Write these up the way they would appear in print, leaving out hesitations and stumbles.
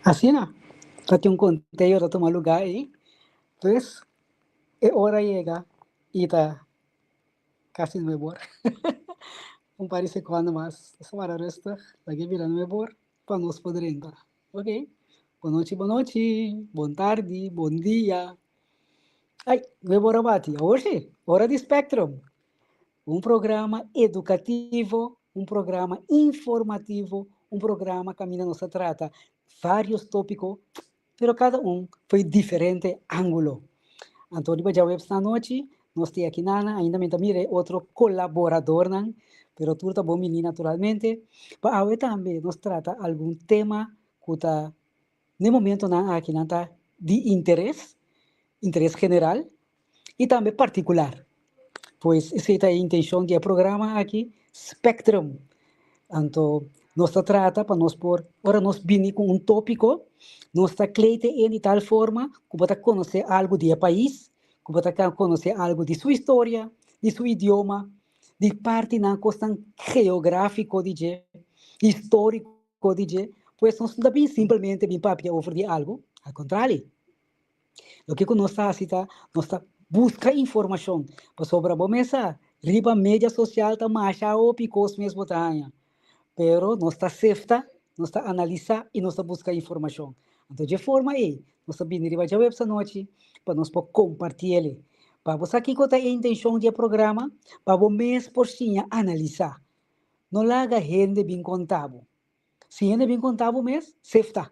Asina, ta tin un konteo ta tuma lugá ei. Pues, e ora yega i ta kasi nuebe or. Un par di sekondo mas, nos a wara rustig, laga e bira nuebe or pa nos por drenta. Ok, bon nochi, bon nochi, bon tardi, bon dia. Ai, nuebe or a bati. Awor si, ora di Spectrum. Un programa edukativo, un programa informativo, un programa kaminda nos ta trata vários tópiko, pero kada un fo'i diferente ángulo. Anto riba djaweps na anochi nos tin aki nana, ainda mi ta mira e otro kolaboradornan, pero tur ta bon bini naturalmente. Pa awe tambe nos trata algun tema ku ta n'e momentonan aki nan ta di interes, interes general, i tambe partikular. Pues esei ta e intenshon di e programa aki, Spectrum. Anto nos ta trata pa nos por, ora nos bini ku un tópiko, nos ta kleite e di tal forma ku bo ta konosé algu di e pais, ku bo ta konosé algu di su historia, di su idioma, di partinan kosnan geográfiko di dje, históriko di dje. Pues nos no ta bin simplemente bin papia over di algu, al kontrali. Loke ku nos ta hasi ta, nos ta buska informashon, pasobra bo mes sa, riba media sosial ta masha hopi kos mes bo ta haña, pero nos ta sefta, nos ta analisá i nos ta buska informashon. Anto dje forma ei, nos ta bini riba djaweps anochi pa nos por kompartí el. Pa bo sa kiko ta e intenshon di e programa, pa bo mes por siña analisá. No laga hende bin konta bo. Si hende bin konta bo mes, sefta.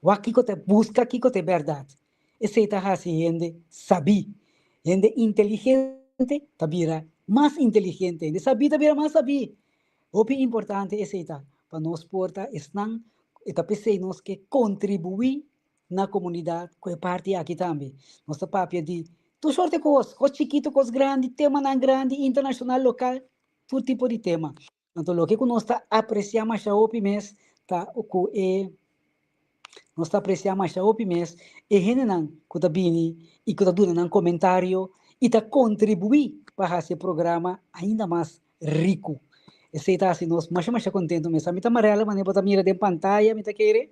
Wak kiko ta buska kiko ta e bèrdat. Esei ta hasi hende sabí. Hende inteligente ta bira mas inteligente. Hende sabí ta bira mas sabí. Hopi importante esei ta pa nos por ta esnan e ta p'esei nos ke kontribuí na komunidat ku e parti aki tambe. Nos ta papia di tur sorte kos, kos chikitu, kos grandi, temanan grandi, internashonal, lokal, tur tipo di tema. Anto loke ku nos ta apresiá masha hopi mes ta ku e nos ta apresiá masha hopi mes e hendenan ku ta bini i ku ta duna nan komentario i ta kontribuí pa hasi e programa ainda mas riku. Esei ta hasi nos masha masha kontentu mes. Ami ta Marella manera bo ta mira den pantaya mi ta kere,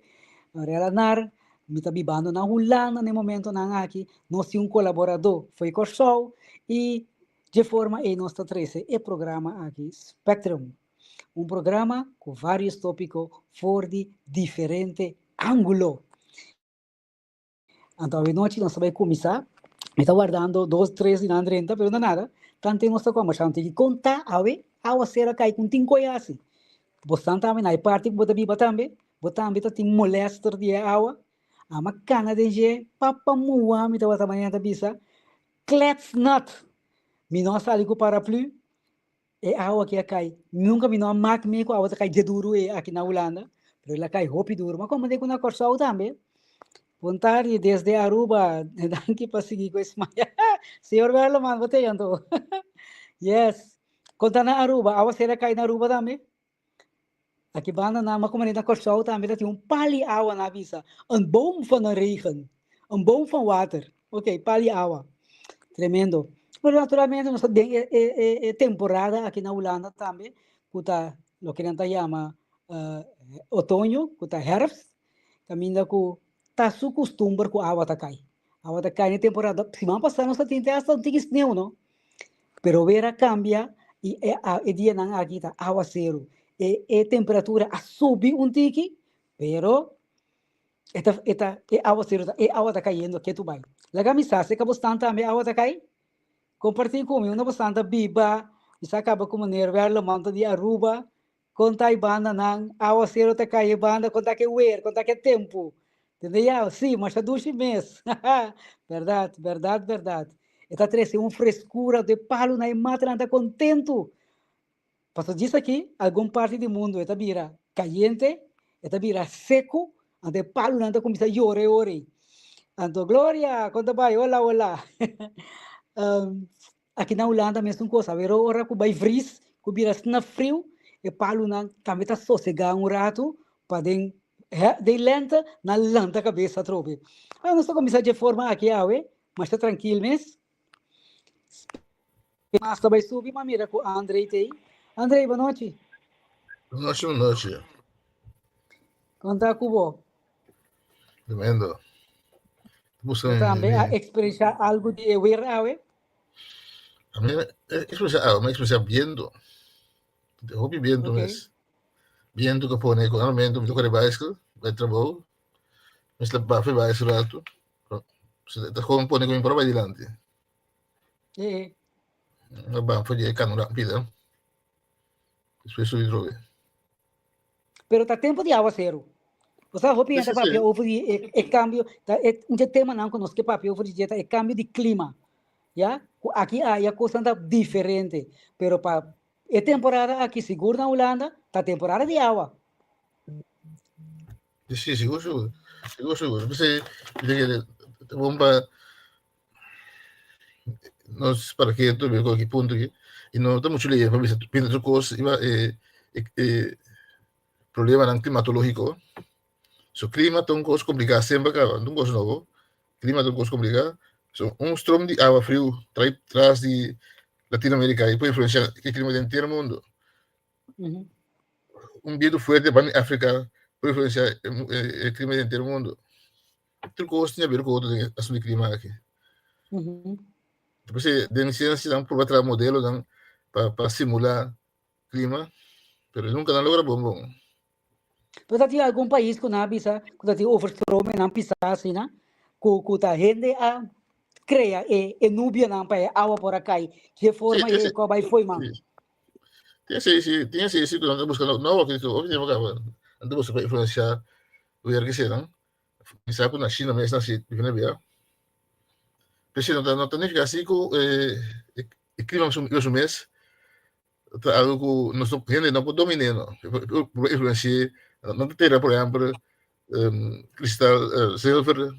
Marella Nar, mi ta bibando na Hulanda na e momentonan aki. Nos tin un kolaboradó fo'i Kòrsou i Dje forma ei nos ta trese e programa aki Spectrum, un programa ku vários tópiko for di diferente ángulo. Anto awenochi nos ta bai kuminsá, mi ta wardando dos, tres di nan drenta, pero no nada, tanten nos ta kòmbersá un tiki kon ta awe awasero a kai ku un tin koi hasi. Bosnan tambe na e parti ku bo ta biba tambe, bo tambe ta tin molèster di e awa? Ama kana den dje, papa mua mi tabata manera ta bisa, Kletsnat! Mi no a sali ku paraplu, e awa aki a kai. Nunka mi no a mak mi ku awa ta kai dje duru e aki na Hulanda, pero el a kai hopi duru. Ma komo ku na Kòrsou tambe. Bon tardi desde Aruba. Danki pa sigui ku e smile. Señor Werleman, bo t'ei anto? Yes. Kon ta na Aruba? Awa sera kai na Aruba tambe? Aki banda nan, ma como na Kòrsou tambe ta tin un pali awa nan a bisa. Een boom van een regen. Een boom van water. Ok, pali awa. Tremendo. Pero naturalmente nos ta den e, e, e, e temporada aki na Hulanda tambe, ku ta loke nan ta yama uh, otoño, ku ta herfst, kaminda ku ta su kustumber ku awa ta kai. Awa ta kai na temporada. Siman pasá nos ta tin te hasta un tiki sneu, no? Pero weer a cambia y e, e dianan aki ta awaceru. E, e temperatura a subi un tiki, pero e ta, e ta, e awaceru ta, e awa ta cayendo ketu bai. Laga mi sa, si ka bosnan tambe awa ta cay? Comparti cu mi, unda bosnan ta biba, mi sa caba cu meneer Werleman ta di Aruba, Kon ta e bandanan, awasero ta kai e banda, kon ta ke weer, kon ta ke tempu. Tende ya? Sí, masha dushi mes. Bèrdat, bèrdat, bèrdat. E ta trese un freskura de palunan, e matanan ta kontentu. Pasobra djis aki, algun parti di mundu e ta bira kayente, e ta bira seku, anto e palunan ta kuminsá yora e ora ei. Anto, Gloria, kon ta bai? Hola, hola. Aki na Hulanda mesun kos, awor ora ku bai vris, ku bira asina friu, e palunan tambe ta sosegá un ratu pa den den lente nan lanta kabes atrobe. Bueno, nos ta kuminsá dje forma aki awe, masha trankil mes. Mas ta bai subi, m'a mira ku Andrei ta ei. Andrei, bonochi. Bonochi, bonochi. Kon ta ku bo? Tremendo. Busca Bo mi, tambe a mi, experiencia algo di e weer awe? A mi experiencia awe, mi experiencia biento. Hopi biento mes. Biento que pone cu andamento, mi ta corre bicycle, bay trabou. Mi sta bafi bicycle rato. Ta gewoon pone cu mi por bay dilanti. Mi bafa di e cano pida. Despues subi trobe. Pero ta tempo di awaseru. Bo sa hopi hende ta papia over di e, e cambio, ta e, un dje temanan ku nos ke papia over di dje ta e cambio di clima. Ya, ku aki aya kosnan ta diferente. Pero pa e temporada aki sigur na Hulanda ta temporada di awa. Sí, sigur, sigur. Sigur, sigur. P'esei mi ta kere ta bon pa nos para ketu be ku punto aki i no ta muchu lei pa bisa pinta tur kos riba e e problemanan klimatológiko. So klima ta un kos kompliká semper kaba, no ta un kos nobo. Klima ta un kos kompliká. So un strom di awa friu trai tras di Latinoamerika i por influensiá e klima den henter mundu. Un bientu fuerte banda di Afrika por influensiá e klima den henter mundu. Tur kos tin haber ku otro den e asuntu di klima aki. P'esei den siensia nan purba traha modelonan pa pa simulá klima, pero nunka nan logra bon bon. Pero ta tin algun pais ku nan a bisa ku ta tin overstroming nan pisa asina ku ku ta hende a krea e e nubianan pa e awa por a kai dje forma e ku a bai fo'i man. Tin esei si, tin esei si ku nan ta buska no awor ku hopi tempu kaba nan ta buska pa influensiá weer ke senan. Mi sa ku na China mes nan si diferente bia. P'esei no ta no ta nifiká si ku e klima riba su mes ta algu ku nos no hende no por dominé no. Por influensi'é no ta tera por ehèmpel kristal zilver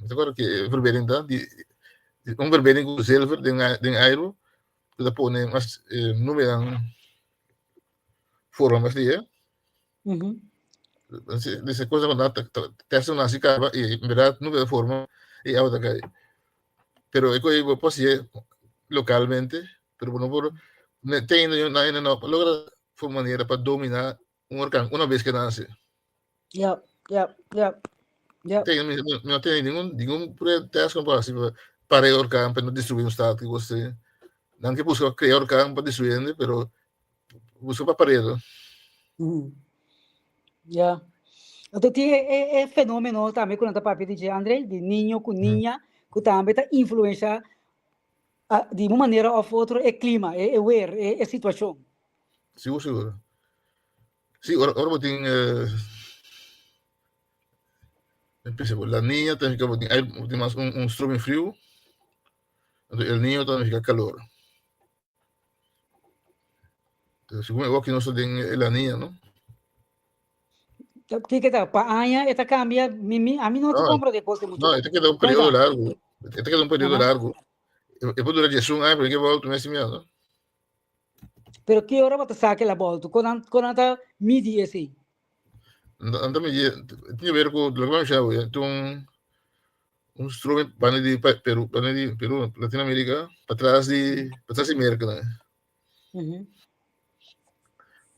mi ta akorda ke verbinding ta di un verbinding ku zilver den den airu ku ta pone mas nubenan forma mas dia. Dice cosa cuando testa una así caba y en verdad nunca de forma y agua ta cae. Pero e coi bo hacié localmente, pero bo no por ne te ainda no no logra forma manera pa domina un huracán una vez que nace. Te ainda mi no tiene ningún ningún test como pa haci pa para e huracán pa no destrui un stad y cosas así. Nan ke busca crea huracán pa destrui hende, pero Busca pa paredo. Ya. Anto tin e, e, e fenomeno tambe ku nan ta papia di dje, André, di niño ku niña, ku tambe ta influensha ah, di un manera of otro e klima, e, e weer, e, e situashon. Sigur, sigur. Sí, ora, ora bo tin eh, empieza por La Niña, ta significa bo tin aire, bo tin mas un, un stroming friu. Anto El Niño ta significa calor. Segun e wak nos ta den e La Niña, no? Kiko ta? Pa aña e ta cambia? Mi, mi, a mi no ta compra de cos mucho. No, e ta keda un periodo largo. E ta keda un periodo largo. E por dura 11 aña, pero ke volta mes mia, no? Pero ki ora bo ta saca la volta? Con nan, con nan ta midi esei? Nan ta midi, tin que ver cu lo que mencionaba, un Un strome banda di Peru, banda di Peru, Latinoamérica, patras di, patras di Merca nan.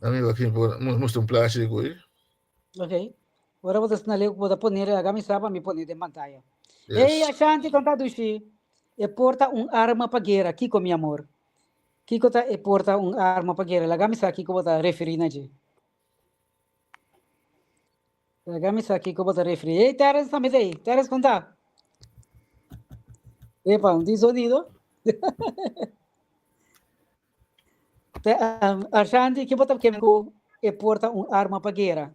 Nan mi wak por mustra un plaatje di koe. Ok. Ora bo ta snale bo ta poner laga mi sa pa mi pone den pantaya. Yes. Hey Ashanti, kon ta dushi? E por ta un arma pa guera, kiko mi amor? Kiko ta e por ta un arma pa guera? Laga mi sa kiko bo ta referi na dje. Laga mi sa kiko bo ta referí. Hey, Terence tambe ta ei. Terence, kon ta? Epa, un tin sonido. Te, um, Ashanti, ki bo ta keme ku e por ta un arma pa guera?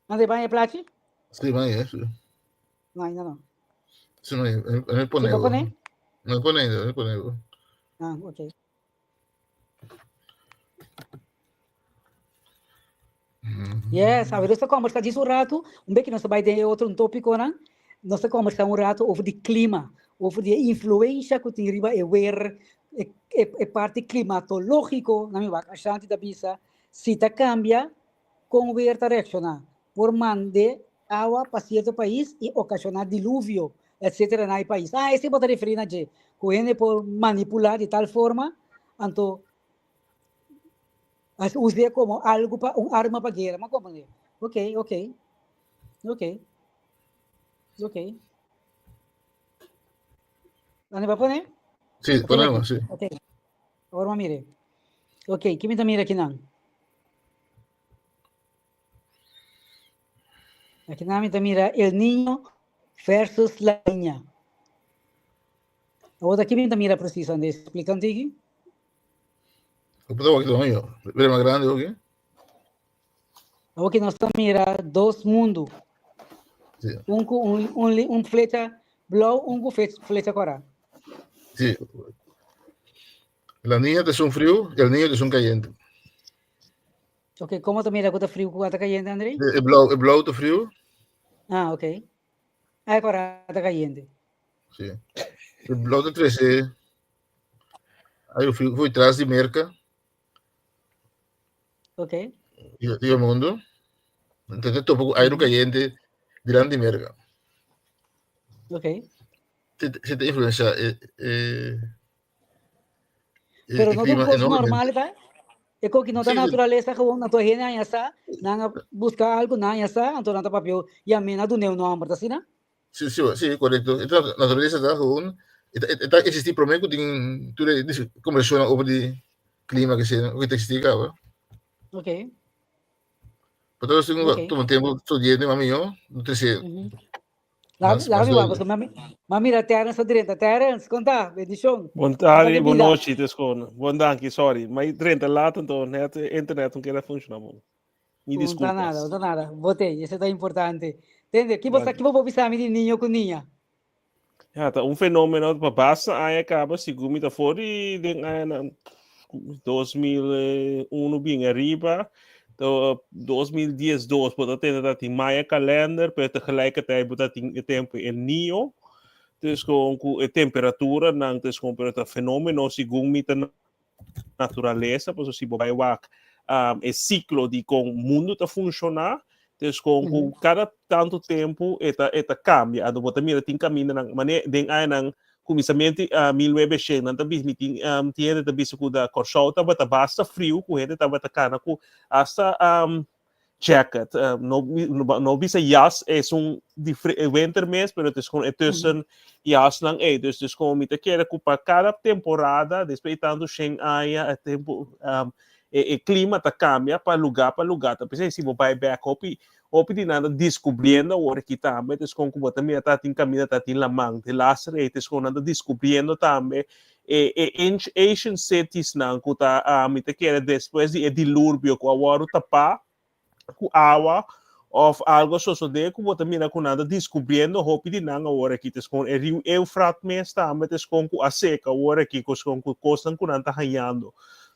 Ande ban e plachi? Sí, ban e, sí. No, ainda no. Sí, no, e pone. Sí, pone? No pone ainda, no pone. Ah, ok. Yes, a ver, nos ta conversa djis un rato, un bek nos ta bai den e otro tópiconan, nos ta conversa un rato over di clima, over di e influencia cu tin riba e weer, e, e, e parti climatologico, na mi wak, Ashanti ta bisa, si ta cambia, con weer ta reacciona, por mande awa pa cierto pais y ocasiona diluvio, etcétera na e pais. Ah, ese bo ta referi na dje, cu hende por manipula di tal forma, anto. As us'é komo algu pa un arma pa guera. Ma komprendé. Ok, ok. Ok. Ok. Ane pa pone? Sí, Ok, ponemos, sí. Ok. Awor ma mire. Ok, ki mi ta mira akinan? Akinan mi ta mira El Niño versus La Niña. Awor aki mi ta mira precies, Andrés. Explica un tiki. Bo ta wak doño, bira mas grandi oke. Awor ki nos ta mira dos mundu. Sí. Un ku un, un, un flecha blauw, un ku flecha kora. Sí. La niña te un frío y el niño te un caliente. Ok, ¿cómo te mira ku ta frío ku ta caliente, André? El blauw, el blauw te frío. Ah, ok. Ah, kora ta caliente. Sí. El blauw te trece. Aí fui, fui tras di Merca. Ok. Y el mundo. Entonces topo con aire caliente delante di Merca. Ok. Se, se te influencia eh, eh, Pero eh, no clima cos enormemente. normal, ta? E co que no ta Sí, naturaleza gewoon na tua hende aña sa, nan a busca algo nan aña sa, anto nan ta papio y a mena dune un nombre, ta asina? Sí, sí, sí, correcto. Esta naturaleza está gewoon, esta existi promé ku tin tur e conversacionnan over di clima que sea, que ta existi caba. Ok. Pero todo tengo Ok. toma tiempo estudiando mami yo, no te sé. Laga Mas- laga mas mi wak, duele. pasobra mi mi mira Terence ta drenta. Terence, konta, bendishon. Bon tarde, Baka bon bida. nochi, het is gewoon. Bon danki, sorry. Maar drenta laat en net internet un kera funciona bon. Mi No ta nada, disculpas. no ta nada. Bote, ese ta importante. Tende, ki bo sa, Danki. ki bo por bisa mi di niño ku niña? Ja, ta un fenomeno pa basta aña kaba, segun mi ta for di den añanan 2001 bin ariba, to 2012 bo ta tende ta tin Maya kalender, pero tegelijkertijd bo ta tin e tempo El Niño, dus gewoon ku e temperaturanan, dus gewoon pero ta fenomeno segun mi ta naturalesa, pasobra si bo bai wak um, e ciclo di con mundo ta funciona, dus con mm -hmm. cada tanto tempo eta eta cambia. Ando bo ta mira tin caminda nan mane den añanan kuminsamentu uh, 1900 nan ta bis mi tin um, tin hende ta bisa ku da Kòrsou tabata basta friu ku hende tabata kana ku hasta um, jacket. Uh, no, no, no bisa jas es un winter mes, pero het is gewoon ertussen mm -hmm. jas lang ei. Dus, dus gewoon mi te kere ku pa cada temporada, después tanto shen aña, e tempo, um, e, e clima ta cambia pa lugar pa lugar. Ta pensei si bo bai back hopi hopi di nada descubriendo awor aki tambe, het is gewoon ku bo ta mira ta tin camina ta tin laman. De laatste rei, het is gewoon nan ta descubriendo tambe E e ancient cities nan ku ta uh, mi ta kere despues di e dilurbio ku a wòrdu tapá ku awa of algo sosodé ku bo ta mira ku nan ta deskubriendo hopi di nan awor aki. Ta skon e riu Eufrat mes tambe ta skon ku a seka awor aki, ku skon ku kosnan ku nan ta hañando.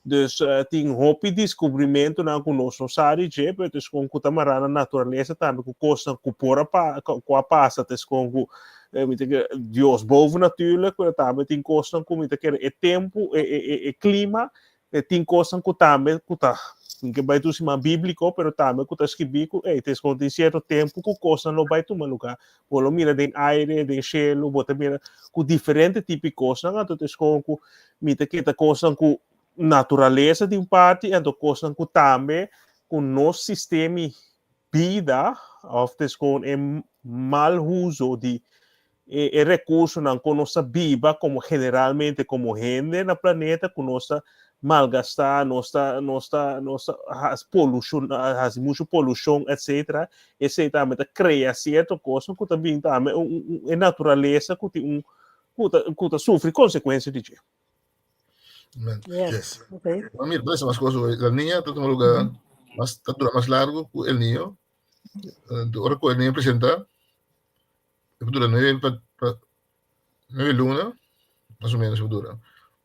Dus uh, tin hopi deskubrimentonan ku nos no sa di dje, pero ta skon ku ta mará na naturalesa tambe ku kosnan ku por a pa, ku a pasa, ta skon ku Eh, mi ta kere Dios boven natuurlijk, pero tambe tin kosnan ku mi ta kere e tempu, e, e, e, e klima, e tin kosnan ku tambe ku ta ke bai tur siman bíbliko, pero tambe ku ta skibí ku ey, tes kon tin sierto tempu ku kosnan lo bai tuma lugá. Bo lo mira den aire, den shelu, bo ta mira ku diferente tipo di kosnan, anto tes kon ku mi ta kere ta kosnan ku naturalesa di un parti, anto kosnan ku tambe ku nos sistemi bida of tes kon e mal uso di e, e recursonan ku nos ta biba como generalmente como hende na planeta ku nos ta malgastá, nos ta nos ta nos ta hasi polushon, hasi mucho polushon etcetera. Esei tambe ta krea sierto kosnan ku ta bin tambe un un e naturalesa ku tin un ku ta ku ta sufri konsekuensia di dje. Amen. Yes. Yes. Okay. Maar mira, parece más cosa. La niña ta toma lugar más, ta dura más largo que el niño. Eh, ora que el niño presenta, dura nueve, pa, pa, nueve luna, más o menos dura.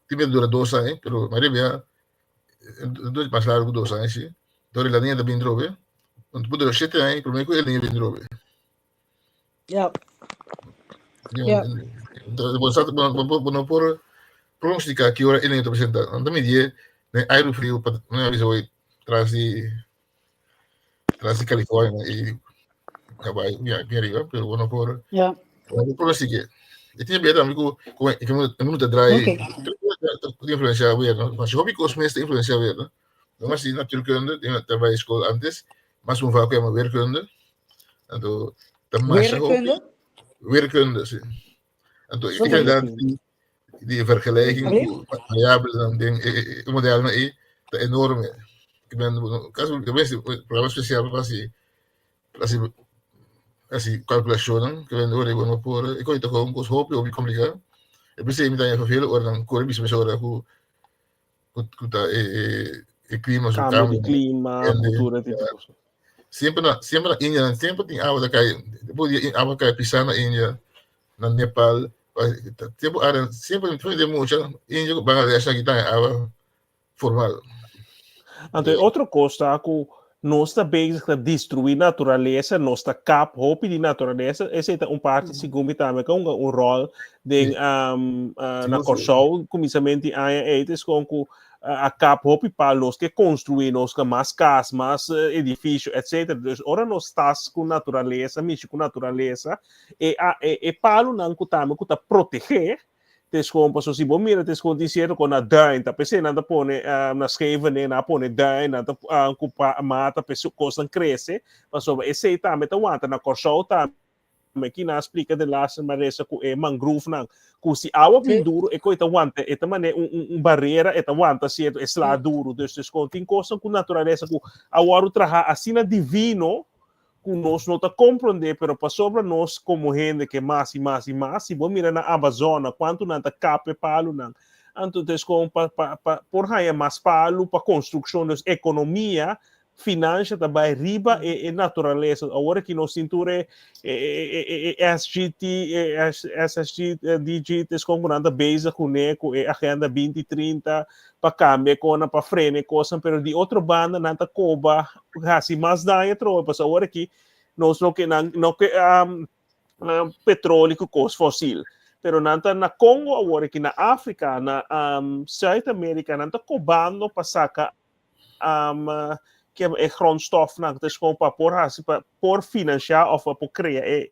Tiene dura dos años, pero María vea, eh, más largo dos años, sí. Entonces la niña también drobe. Entonces dura siete años, pero el niño bien drobe. Ja. Ja. Entonces, bo no por pronosticar ki ora el niño ta presenta. Nan ta midie den aire frío pa no avisa hoy tras di tras di California y Hawaii, bien, bien arriba, pero bo no por Ja. bo no por pronosticar. E tiene bien también ku ku e mundo ta draai. Okay. Influencia weer, no? Maar si hopi kos mes ta influencia weer, no? Mas di natuurkunde, di bij school antes, mas un vak yama weerkunde. Anto ta masha hopi. Weerkunde? Weerkunde, si. Anto e Sorry. kandidaat di di vergelijking Allee? ku variabelen den e e modelnan ei ta enorme. Ik ben kasi programa spesial pa hasi hasi hasi kalkulashonnan ku men ora bo no por e kos ta un kos hopi hopi kompliká. E p'esei mi ta haña vervelend ora nan kore bisa mesora ku ku ta e e e klima su Cambio di kambio clima, hende cultura, tipo ya. kos. Semper na semper na India nan semper tin awa ta kai por di awa kai pisa na India na Nepal tempo ara semper den mucha India ku Bangladesh aki ta awa formal. Anto e otro kos ta ku nos ta bezig ta destruí naturalesa, nos ta kap hopi di naturalesa, esei ta un parti segun mi tambe ka hunga un ròl den na Kòrsou kuminsamentu di aña ei ta eskon ku a kap hopi pal, nos ke konstruí, nos ke mas kas, mas edifisio etsetera. Dus ora nos tas ku naturalesa, mishi ku naturalesa, e e palunan ku tambe ku ta protegé Te skon paso si bo mira te skon tin sierto kon na duin ta p'esei nan ta pone na Scheveningen nan a pone duin nan ta ku mata pa e kosnan krese pasobra esei tambe ta wanta na Kòrsou tambe ki nan a splika den laatste maresa ku e mangroofnan ku si awa bin duru e koi ta wanta e ta mane un un barera e ta wanta sierto e sla duru dus te skon tin kosnan ku naturalesa ku a wòrdu traha asina divino ku nos no ta komprondé, pero pasobra nos komo hende ke mas i mas i mas, si bo mira na Amazona kuantu nan ta kap e palunan, anto ta eskon pa pa pa por haña mas palu pa konstrukshon, dus ekonomia, finansha ta bai riba e e naturalesa. Awor aki nos tin tur e e e e SGT, e SSG, DG, ta eskon ku nan ta bezig kuné ku e agenda 2030 pa kambia e konan, pa frena e kosnan, pero di otro banda nan ta koba hasi mas daño atrobe, pasobra awor aki nos no ke nan no ke petróleo ku kos fosil, pero nan ta na Congo awor aki, na Afrika, na Zuid Amerika, nan ta kobando pa saka ke e grondstofnan, dus kon pa por hasi pa por financiá of pa por krea e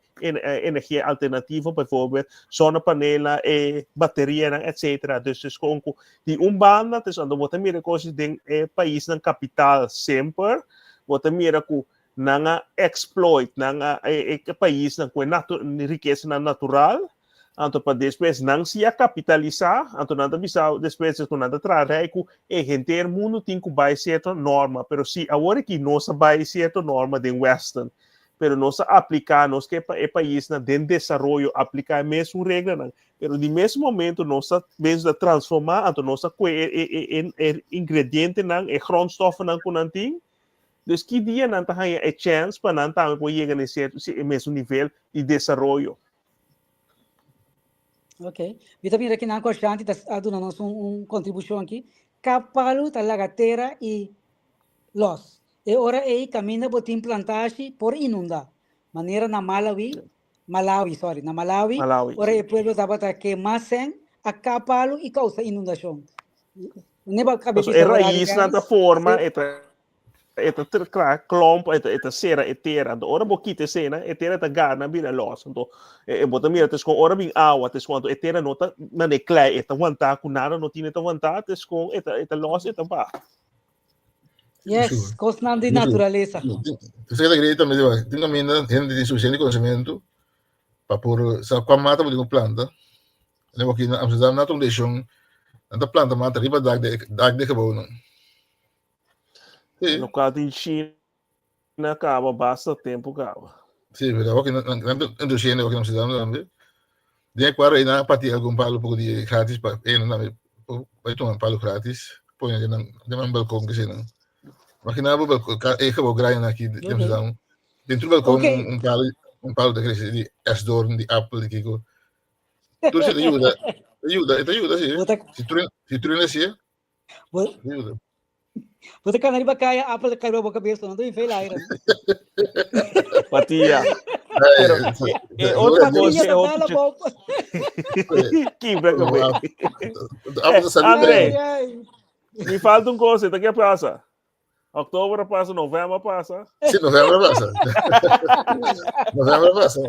energia alternativo, bijvoorbeeld zonnepanelen, e baterianan, etcetera. Dus dus kon ku di un banda, dus anto bo ta mira kos den e paisnan kapital semper, bo ta mira ku nan a exploit, nan a e paisnan ku e rikesanan natural, Anto pa despues nan si a kapitalisá, anto nan ta bisa despues ku nan ta traha rei ku e henter mundu tin ku bai sierto norma, pero si awor aki nos a bai sierto norma den Western, pero nos a apliká, nos ke pa e paisnan den desaroyo apliká e mesun reglanan, pero di mes momento nos ta mes ta transformá, anto nos ta kue e e e ingredientenan, e grondstoffennan ku nan tin, dus ki dia nan ta haña e chèns pa nan tambe por yega na e sierto e mesun nivel di desaroyo. Ok. Mi ta mira ki nan Koshanti ta a duna nos un, un kontribushon aki. Kap palu ta laga tera i los. E ora ei kaminda bo tin plantashi por inundá. Manera na Malawi, Malawi, sorry, na Malawi, Malawi, ora sí. e pueblo tabata kema sèn, a kap palu i kousa inundashon. Neba kabe Pasobra e bisa horario, raisnan ta Dennis? forma, Sí. e ta E ta kla klomp, e ta, e ta sera e tera. Anto ora bo kita esena, e tera ta gana bira los. Anto e, e bo ta mira tes kon ora bin awa, tes kon anto e tera no ta mane klei, e ta wantá ku nada no tin e ta wantá, tes kon e ta e ta los, e ta baha. Yes, kosnan di naturalesa. Esei ta grita tambe, tin kaminda hende tin sufisiente konosementu pa por sa kua mata bo tin ku planta. En aki na Amsterdam nan ta un desishon, nan ta planta mata riba dak di dak di e gebouwnan. Sí. Local di China caba basta tempo caba. Sí, pero ook in introduciendo ook in Amsterdam tambe. Den cuadro aí na parti algun palo poco di gratis pa eh na pa toma palo gratis. Pone den den un balkon que sei Imagina bo balkon e gebouw grande aqui di Amsterdam. Dentro do balkon Okay. un palo un palo ta crece di esdoorn, di appel, di kiko. Tur se te ayuda. Te ayuda, te ayuda sí. Bo ta Citroen, citroen así. Bo, bo ta kana riba kaya, apel ta kai riba bo kabes, no ta bin veel aire. Patia. Pero, e otra cosa Patia e ta otro dala bo. Kibra kabes. André. Mi falta un cosa, ta ke pasa? Oktober a pasa, november a pasa. Sí, november a pasa. November a pasa.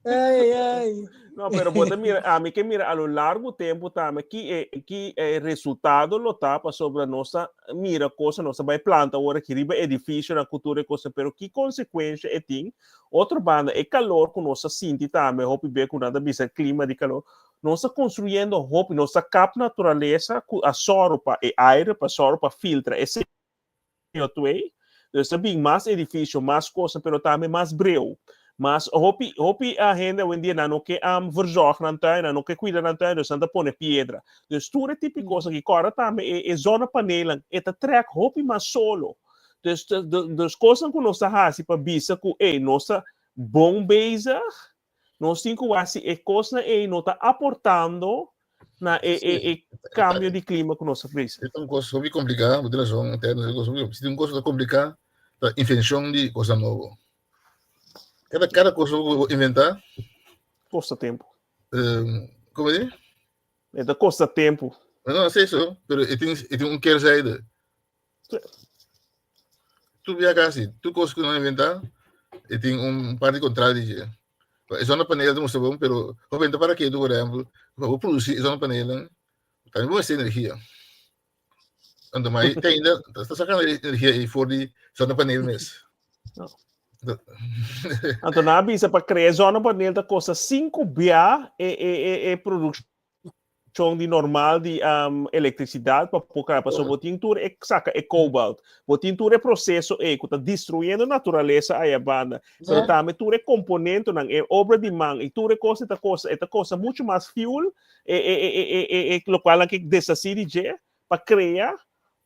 Ai, ai. No, pero bo ta mira, ami ke mira a lo largo tempo tambe ki e ki e resultado lo ta pasobra nos ta mira cosa, nos ta bai planta awor aki riba edificionan ku tur e cosa, pero ki consecuencia e tin? Otro banda, e calor ku nos ta sinti tambe hopi be ku nan ta bisa clima di calor, Nos ta construyendo hopi, nos ta kap naturalesa ku a sòru pa e aire, pa sòru pa filtra e CO2. Dus ta bin mas edifisio, mas kosnan, pero tambe mas breu. Mas hopi, hopi hende awendia nan no ke verzorg nan tuin, nan no ke kuida nan tuin, dus nan ta pone piedra. Dus tur e tipo di kos aki. Kòrda tambe e e zonnepaneelnan, e ta trèk hopi mas solo. Dus dus kosnan ku nos ta hasi pa bisa ku ey nos ta bon bezig, Nos tin ku wak si e kosnan ei no ta aportando na e, e, e kambio di klima ku nos ta bisa. E ta un kos hopi kompliká, bo tin rason, interno, e kos hopi, si tin un kos ku ta kompliká, ta invenshon di kosnan nobo. Kada, kada kos nobo ku bo inventá, Kosta tempu. Komo di? E ta kosta tempu. No, no, sí, so, pero e tin, e tin un keerzijde. Tur bia kasi, tur kos ku nan inventá, e tin un parti kontrario di dje. E zonnepaneel ta mustra bon, pero hopi hende ta para ketu, por ehempel, pa bo produsí e zonnepaneelnan, tambe bo mester energia. Anto mai te ainda ta sakando energia ei for di zonnepaneel mes. Anto nan a bisa pa krea zonnepaneel ta kosta sinku bia e e e e produkshon. chon di normal di um, elektrisidat pa por kra pasobra bo tin tur e saka e kobalt, bo tin tur e proseso ei ku ta destruyendo naturalesa aya banda, pero tambe tur e komponentonan, e obra di man i tur e kos e ta kosta, e ta kosta muchu mas fuel, e e e e e e lokual nan ke deshasí di dje pa krea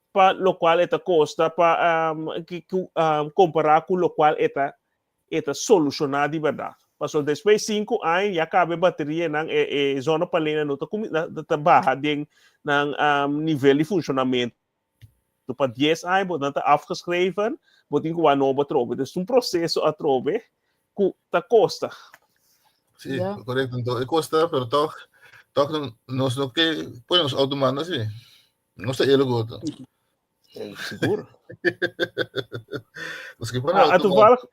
pa lokual e ta kosta pa um, ki ku um, kompará ku lokual e ta e ta solushoná di bèrdat. Pasobra despues sinku aña ya kaba e baterianan, e e zonnepanelnan no ta kuminsá ta baha den nan nivel di funshonamentu. Pa dies aña bo nan ta afgeschreven, bo tin ku wak nobo atrobe. Dus un proseso atrobe ku ta kosta. Sí, korekto. Anto e kosta, pero tòg tòg nos no ke pone nos outo manda sí. Nos ta elo ku otro. Sigur. Ah, toevallig,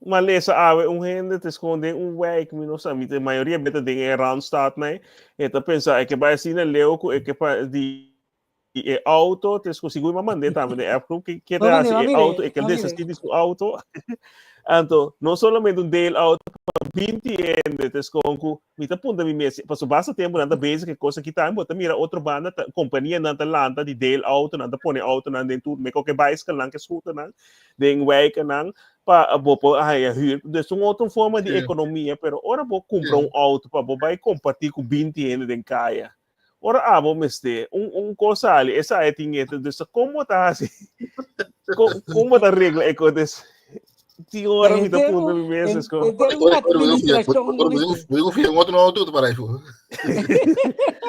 maar lezen awe un hende te esconde in un wijk, mi no sa, mi de mayoria beta den e Randstad nee. E ta pensa, e ke bai asina leu ku e ke pa di e auto, te esco sigur ma mandé tambe de app groep, ke ke hasi e auto, e ke desistir di su auto. Anto, no solamente un deel auto pa 20 hende, te escon ku Mi ta puntra mi mes, pasobra basta tempu nan ta bezig e kos aki tambe, bo ta mira otro banda ta kompanianan ta lanta di deel autonan, ta pone autonan den tur, meko ke baiskelnan, ke scooternan den wijkennan pa bo por haña huur. Dus un otro forma di ekonomia, pero ora bo kumpra un auto pa bo bai kompartí ku binti hende den kaya, ora abo mester un un kos sali, esei tin e, dus kon bo ta hasi, kon kon bo ta regla e kos? Dus tin ora mi ta puntra mi mes, es kon. Voy confia un otro auto para aí.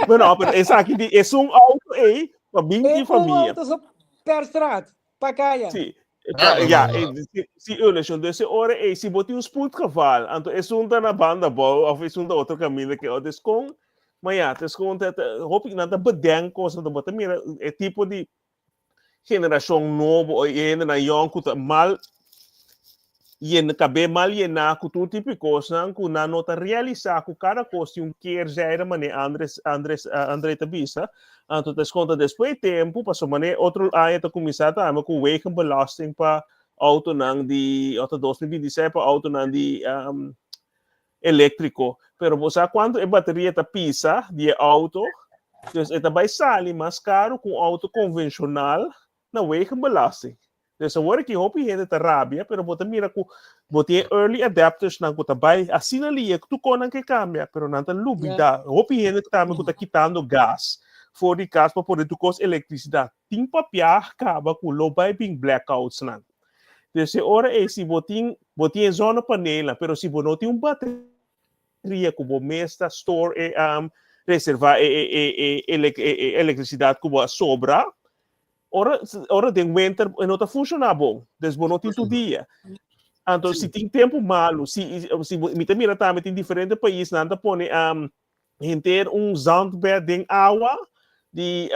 Bueno, pero esaki di es un auto ei pa binti famia. Un auto so per straat, pa kaya. Sí. Ah, ja, si, si Uleshon, dus e ora ei, si bo tin un spoedgeval, anto esun ta na banda bou of esun ta otro kaminda ke otro, dus kon, maar ja, het is gewoon dat hopi nan ta bedenk kos, anto bo ta mira e tipo di generashon nobo, e hendenan yòn ku ta mal yen kab'é mal yená ku tur tipo di kosnan ku nan no ta realisá ku kada kos tin un keerzijde manera Andres Andres André ta bisa anto ta eskonta despues di tempu pasobra manera otro aña ta kuminsá tambe ku wegenbelasting pa outonan di ota 2026 pa outonan di eléktriko pero bo sa kuantu e bateria ta pisa di e outo dus e ta bai sali mas karu ku un outo konvenshonal na wegenbelasting. Dus awor aki hopi hende ta rabia, pero bo ta mira ku bo tin e early adapters nan ku ta bai asina liye ku tur konan ke kambia, pero nan ta lubida. Hopi hende tambe ku ta kitando gas for di kas pa pone tur kos elektrisidat. Tin papia kaba ku lo bai bin blackouts nan. Dus e ora ei si bo tin bo tin e zonnepanelen, pero si bo no tin un bateria ku bo mes ta store e reserva e e e e elektrisidat ku bo a sobra, Ora, ora den winter e no ta funciona bon. Dus bo no tin tur dia. Anto, si tin tempo malo, si, si mi ta mira tambe tin diferente pais nan ta pone um, henter un zandbed den awa. di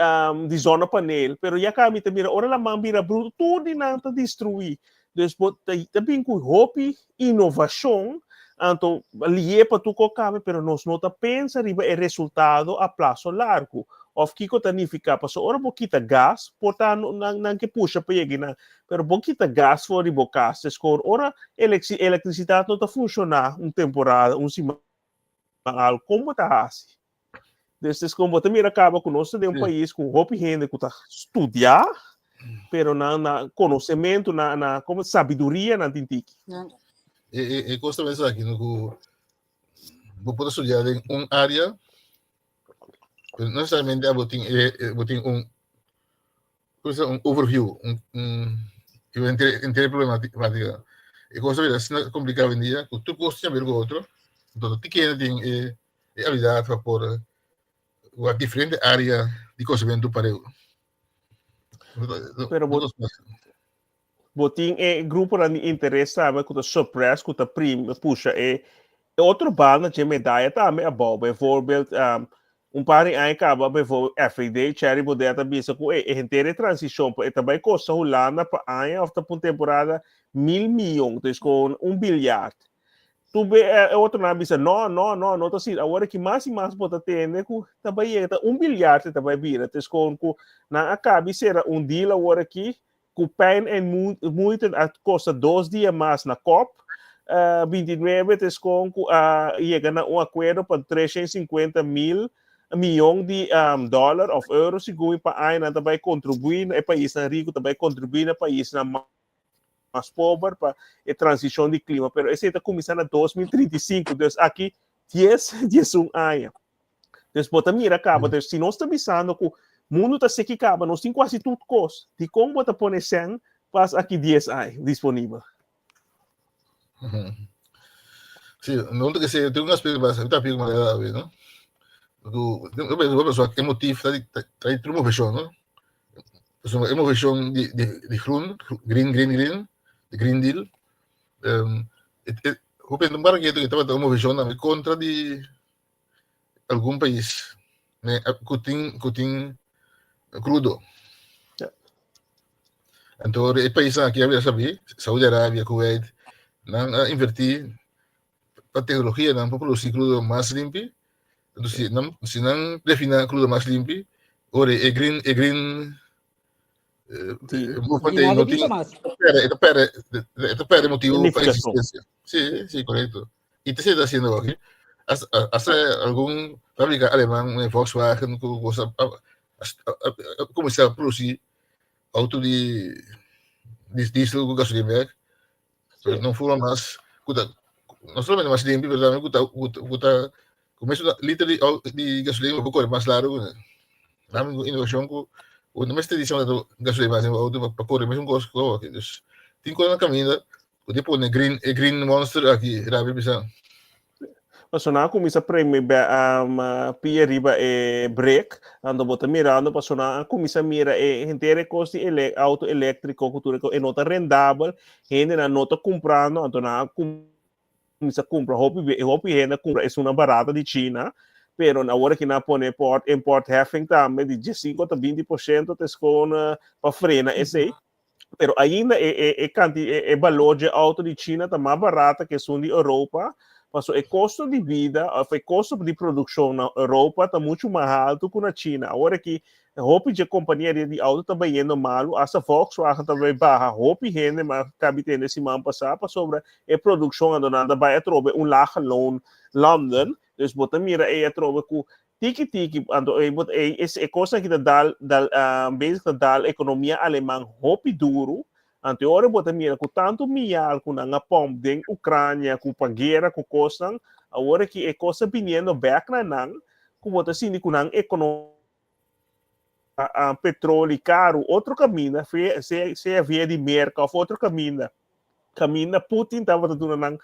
di zonnepaneel, pero ya ka mi ta mira ora laman bira bruto tur di nan ta destruí. Dus bo ta ta bin ku hopi inovashon anto lié pa tur kos kambia pero nos no ta pensa riba e resultado a plaso largu òf kiko ta nifiká pasobra ora bo kita gas por ta nan nan ke pusha pa yega nan pero bo kita gas for di bo kas des kon ora elektrisidat no ta funshoná un temporada un siman algu kon bo ta hasi? Dus es como bo ta mira caba cu nos ta den un pais cu hopi hende cu ta studia, pero nan na conocemento, na na como sabiduria nan tin tiki. E, e, e cosa también aquí, no, cu bo por estudiar den un área, pero no necesariamente bo tin, eh, eh, bo tin un, ¿cómo se llama? Un overview, un, un, entre, entre problemática. E cosa es complicado hoy en día, cu tu cosa tiene que ver con otro, entonces ti tiene eh, E abilidat pa por wak diferente área di kosementu pareu. Pero bo, bo tin e gruponan di interes tambe ku ta suppress, ku ta prim, pusha e, e otro banda dje medaya tambe abou. Bijvoorbeeld, um, un par di aña kaba, bijvoorbeeld FVD, Thierry Baudet a bisa ku e, e henter e transishon pa e ta bai kosta Hulanda pa aña of ta pa un temporada 1000 miyon, dus kon un biljard. Tu be e otronan a bisa, no, no, no, no ta asina. Awor aki mas i mas bo ta tende ku ta bai yega ta un biljart e ta bai bira. Tes kon ku nan a kabi sera un deal awor aki ku pijn en moeite a kosta dos dia mas na kop 29 tes kon ku a yega na un akuerdo pa 350 mil miyon di dòler òf euro segun pa aña nan ta bai kontribuí na e paisnan riku ta bai kontribuí na paisnan mas pober pa e transishon di klima, pero esei ta kuminsá na 2035, dus aki 10, 11 aña. Dus bo ta mira kaba, dus si nos ta bisando ku mundu ta seki kaba, nos tin ku hasi tur kos, dikon bo ta pone sèn pas aki 10 aña disponibel? Sí, no te que se tengo un aspecto más, ahorita pico más ¿no? Ku, yo penso que motivo ta ta ta moveshon, no? Pasobra e moveshon di di di groen, green, green, green, di Green Deal, um, e, e, hopi hende para ketu ku tabata un moveshon tambe kontra di algun pais ne, ku tin ku tin krudo. Ja. Anto e paisnan aki a sabi, Saudi Arabia, Kuwait, nan a invertí pa teknologianan pa produsí krudo mas limpi. Entonces, si nan, si nan refiná krudo mas limpi, ora e green, e green eh, Sí. eh, movement Ni ei nada no tin, bisa mas. perde, e ta perde, e ta perde motivo pa Significación. existencia. Sí, sí, correcto. Y te se está haciendo aquí. Hasta, hasta algún fábrica alemán, eh, Volkswagen, cu cosa, a, a, a, a, comenzá a producir auto di, di diesel cu gasolina bek. Pero no forma mas ku ta no solamente mas limpi, pero tambe ku ta ku ta ku ta ku mesun liter di di gasolina bo kore mas largu kuné. Dame un inovashon ku ku no mester di gasolina mas den bo outo pa kore mesun kos ku awo aki. Dus tin kos na kaminda ku tin pone green e green monster aki rabia bisa. Pasobra nan a kuminsá prende pia riba e brek, anto bo ta mirando pasobra nan a kuminsá mira e henter e kos di auto eléktriko ku tur e kos, e no ta rendabel, hendenan no ta kumprando, anto nan a kuminsá kumpra hopi hopi hende a kumpra esunnan barata di China, pero awor aki nan a pone port import heffing tambe di diesinko ta 20% ta eskon pa frena esei. Pero ainda e, e, e, kanti, e, e balor dje auto di China ta mas barata ke esun di Europa, paso e kosto di bida of e kosto di produkshon na Europa ta muchu mas haltu ku na China. Awor aki hopi dje kompania di, di auto ta bayendo malu, hasta Volkswagen ta bai baha hopi hende, ma kabi tende siman pasá, pasobra e produkshon anto nan ta bai atrobe un lage loon landen, dus bo ta mira ei atrobe ku Tiki tiki, anto e bo e es e kosnan ki ta dal dal bezig ta dal ekonomia aleman hopi duru, anto e ora bo ta mira ku tantu mial ku nan a pòmp den Ukrania ku pa guera ku kosnan, awor aki e kos ta biniendo bèk na nan ku bo ta sinti ku nan ekonomia petroli karu otro kaminda sea via di Merka òf otro kaminda. Kaminda Putin tabata duna nan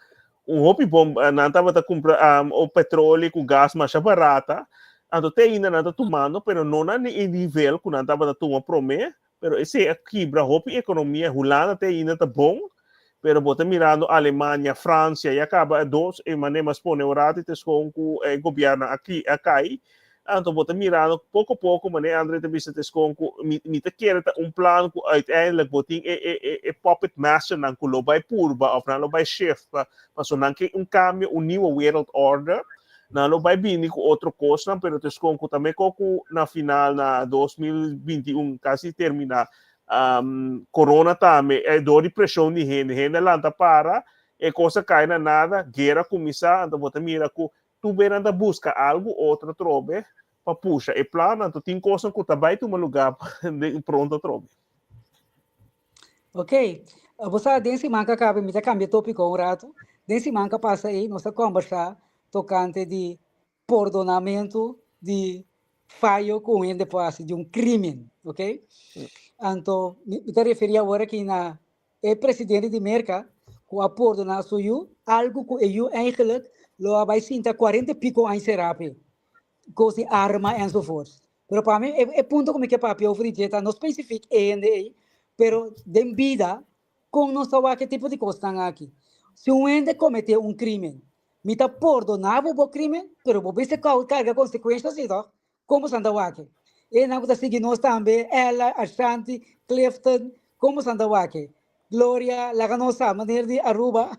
un hopi bon, nan tabata kumpra um, petroli ku gas masha barata, anto te ainda nan ta tumando, pero no na e nivel ku nan tabata tuma promé, pero esei a kibra hopi ekonomia. Hulanda te ainda ta bon, pero bo ta mirando Alemania, Francia, ya kaba dos, e manera mas pone un ratu te skon ku e gobièrnu a, a kai. Anto bo ta mirando poko poko manera Andre ta bisa ta eskon ku mi mi ta kere ta un plan ku uiteindelijk bo tin e e e e puppet masternan ku lo bai purba of nan lo bai shift pa paso nan ke un kambio un nieuwe wereld orde nan lo bai bini ku otro kosnan pero ta eskon ku ta meko ku na final na 2021 kasi termina corona tambe dor di preshon di hende hende a lanta para e kos a kai na nada guera a kuminsá anto bo ta mira ku Tur be nan ta buska algu otro atrobe pa pusha e plan, anto tin kosnan ku ta bai tuma lugá den pronto atrobe. Ok, bo sa den siman ka kabe mi ta kambia tópiko un ratu. Den siman ka pasa ei nos a kòmbersá tokante di pordonamentu di fayo ku un hende por hasi, di un krímen, ok? Anto mi ta referí awor aki na E presidente di Merka ku a pordoná su yu, algu ku e yu eigenlijk lo a bai sinta kuarenta i piko aña será p'e, kos di arma enzovoorts. Pero pa mi e e punto ku mi ke papia over di dje ta no spesifik e hende ei, pero den bida kon nos ta wak e tipo di kosnan aki. Si un hende kometé un krímen, mi ta pordoná bo bo krímen, pero bo mester karga konsekuensha si tòg? Kon boso ta wak? Enan ku ta sigui nos tambe, Ella, Ashanti, Clifton, kon boso ta wak? Gloria, laga nos sa, meneer di Aruba,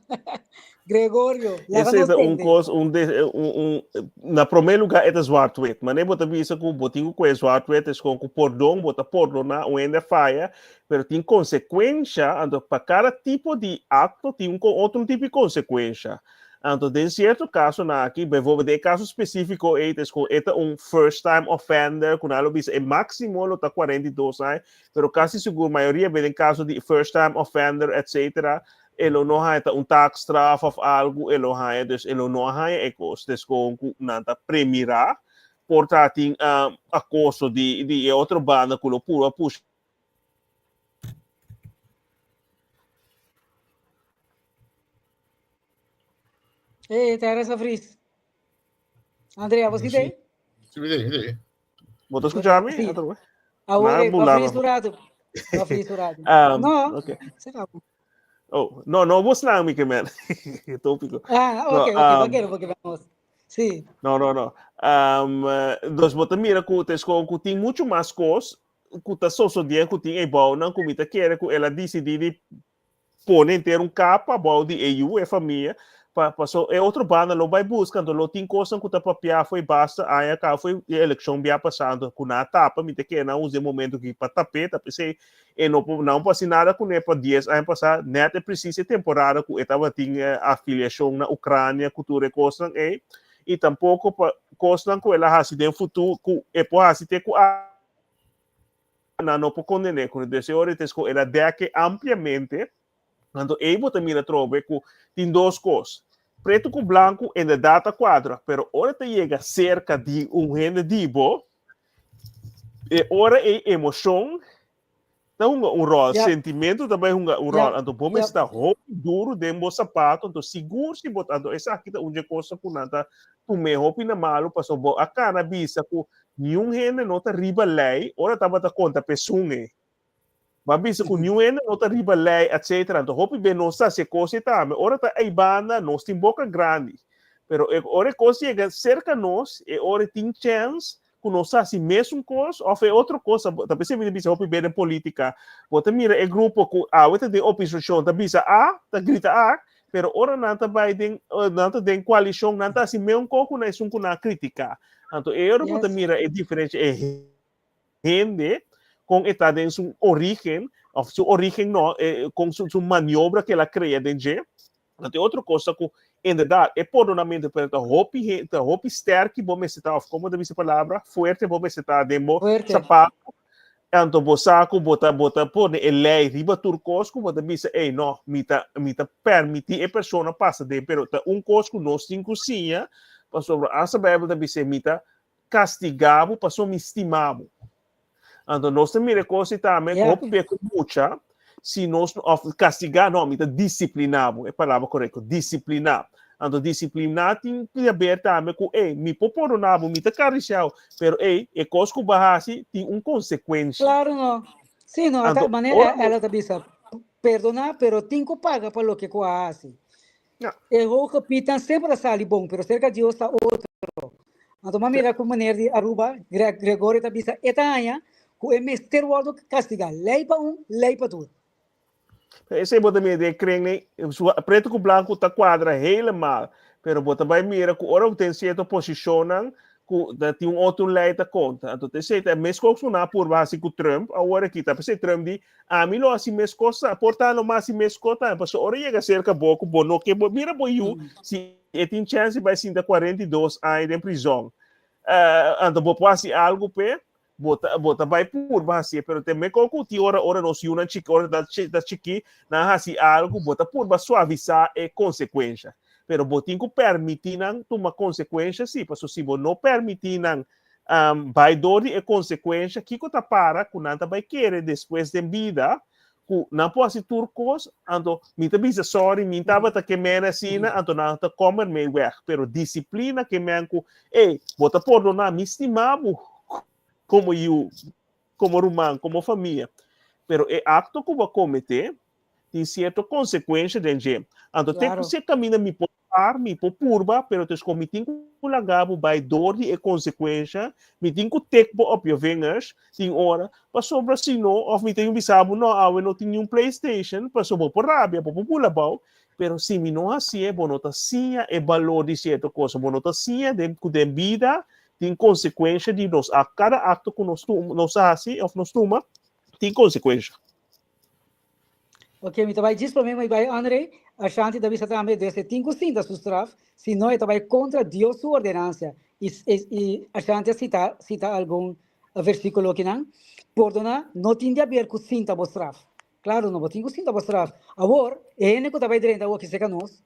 Gregorio, laga Ese nos ta un tende. kos, un de, un, un, na promé lugá e ta zwart-wit. Manera bo ta bisa ku bo tin ku kohe zwart-wit es kon ku pordon, bo ta pordoná un hende a faya, pero tin konsekuensha, anto pa kada tipo di akto tin un otro tipo di konsekuensha. Anto den cierto casonan aki, bijvoorbeeld den e caso specifico ei ta esco e ta un first time offender cu nan lo bisa e maximo lo ta 42 aña, pero casi sigur mayoria be den caso di first time offender etc. E lo no haya ta un taakstraf of algo e lo haya, dus e lo no a haya e cos. Des con cu nan ta premira por ta tin acoso di di e otro banda cu lo purba pusha. Hey, Teresa Vries. Andrea, você Sí. tem? Sí, mi tem, mi tem. Bo ta escucha mi? Sí. Otro vez? Ahora, Na va bulaba. fris un rato. Va fris un rato. Um, No, ok. se acabó. Oh, no, no vos lang mi que men. Tópico. Ah, No, ok, ok, um, vaquero, porque vamos. Sí. No, no, no. Um, dus bo ta mira ku te sko ku tin mucho mas kos ku ta sosodé ku tin e bounan ku mi ta kere ku el a disidí di pone henter un kapa bou di e yu, e famia, pa paso e otro banda lo bai buska, anto lo tin kosnan ku ta papia fo'i basta aña ka fo'i e elekshon bia pasá, anto ku nan a tapa, mi ta kere nan usa e momento aki pa tap'é, ta p'esei e no por nan por hasi nada kuné pa dies aña pasá, nèt e presis e temporada ku e tabatin afiliashon na Ukrania ku tur e kosnan ei, i tampoko pa kosnan ku el a hasi den futuro ku e por hasi te ku a nan no por kondené ku dus e ora e ta esku el a dèk e ampliamente anto ei bo ta mira atrobe ku tin dos kos pretu ku blanku inderdat ta kuadra pero ora ta yega serka di un hende di bo e ora ei emoshon ta hunga un ròl, sentimentu ta bai hunga un ròl. Anto bo mester ta hopi duru den bo sapato, anto sigur si bo ta, anto esaki ta un dje kosa ku nan ta tum'é hopi na malu, pasobra bo a kana bisa ku niun hende no ta riba lei, ora tabata konta p'e esun ei. Bo a bisa ku niun hende no ta riba lei, etsetera. Anto hopi be nos ta hasi e kos ei tambe. Ora ta ei banda, nos tin boka grandi, pero e ora e kos yega serka nos, e ora e tin chèns ku nos ta hasi mesun kos òf e otro kos, ta p'esei mi ta bisa hopi be den polítika, bo ta mira e grupo ku awe ta den oposishon ta bisa A, ta grita A, pero ora nan ta bai den, nan ta den koalishon, nan ta hasi meun kos ku nan esun ku nan a kritiká. Anto e ora bo ta mira e diferensha e hende kon e ta den su orígen, òf su orígen no, kon su maniobra ku el a krea den dje. Anto e otro kos ta ku inderdat e pordonamentu pero ta hopi ta hopi sterki bo mester ta òf komo ta bisa e palabra fuerte bo mester ta den bo sapato anto bo sa ku bo ta bo ta pone e lei riba tur kos ku bo ta bisa ey no mi ta mi ta permití e persona pasa den pero ta un kos ku nos tin ku siña pasobra asta Bijbel ta bisa mi ta kastigá bo pasobra mi stima bo. Anto nos ta mira e kos ei tambe, ku hopi bia ku mucha, si nos, òf kastigá no, mi ta disipliná bo, e palabra korekto, disipliná. Anto disipliná tin di haber tambe ku, ey, mi por pordoná bo, mi ta karisiá bo, pero ey, e kos ku bo a hasi tin un konsekuensha. Klaro no. Sí, no, Anto, manera ora bo. ela ta bisa, perdoná, pero tin ku paga pa loke ku a hasi. Ja. E hoge pietnan semper a sali bon, pero serka Dios ta otro. Anto m'a mira ku meneer di Aruba, Gregorio ta bisa e ta haña ku e mester wòrdu kastigá. Lei pa un, lei pa tur. Esei bo ta mira den kren nei, pretu ku blanku ta kuadra helemaal. Pero bo ta bai mira ku ora bo ten sierto posishonnan ku ta tin un otro lei ta konta. Anto ta esei ta meskos ku nan a purba hasi ku Trump awor aki. Ta p'esei Trump di, ami lo hasi meskos, por ta lo mas hasi meskos tambe. Pasobra ora yega serka bo ku bo no ke bo mira bo yu si e tin chèns di bai sinta 42 aña den prizòn. Anto bo por hasi algu p'e, bo ta bo ta bai purba hasié, pero te mekor ku tin ora ora nos yunan chiki ora ta ta chikí nan hasi algu bo ta purba suavisá e konsekuensha. Pero bo tin ku permití nan tuma konsekuensha sí, pasobra si bo no permití nan bai dor di e konsekuensha kiko ta para ku nan ta bai kere despues den bida ku nan por hasi tur kos, anto mi ta bisa sorry mi tabata ke men asina, anto nan ta kom ermee weg. Pero disiplina ke men ku, ey, bo ta pordoná, mi stima bo komo yu, komo ruman, komo famia, pero e akto ku bo a kometé tin sierto konsekuensha den dje. Anto te ku si e kaminda mi por Par mi por purba, pero tes kon mi tin ku laga bo bai dor di e konsekuensha, mi tin ku tik bo op je vingers tin ora, pasobra si no, òf mi tin ku bisa bo no, awe no tin niun PlayStation, pasobra bo por rabia, bo por bula abou, pero si mi no hasié, bo no ta siña e balor di sierto cosa, bo no ta siña den ku den bida tin konsekuensha di nos ak, kada akto ku nos tuma, nos hasi òf nos tuma tin konsekuensha. Ok, mi ta bai djis promé mi bai André, Ashanti ta bisa tambe desde tin ku sinta su straf, si no e ta bai kontra Dios su ordenansia. I, i, i Ashanti a sita, sita algun versíkulo kinan. Pordoná no tin di aber ku sinta bo straf. Klaro, no bo tin ku sinta bo straf. Awor, e hende ku ta bai drenta awor ki serka nos,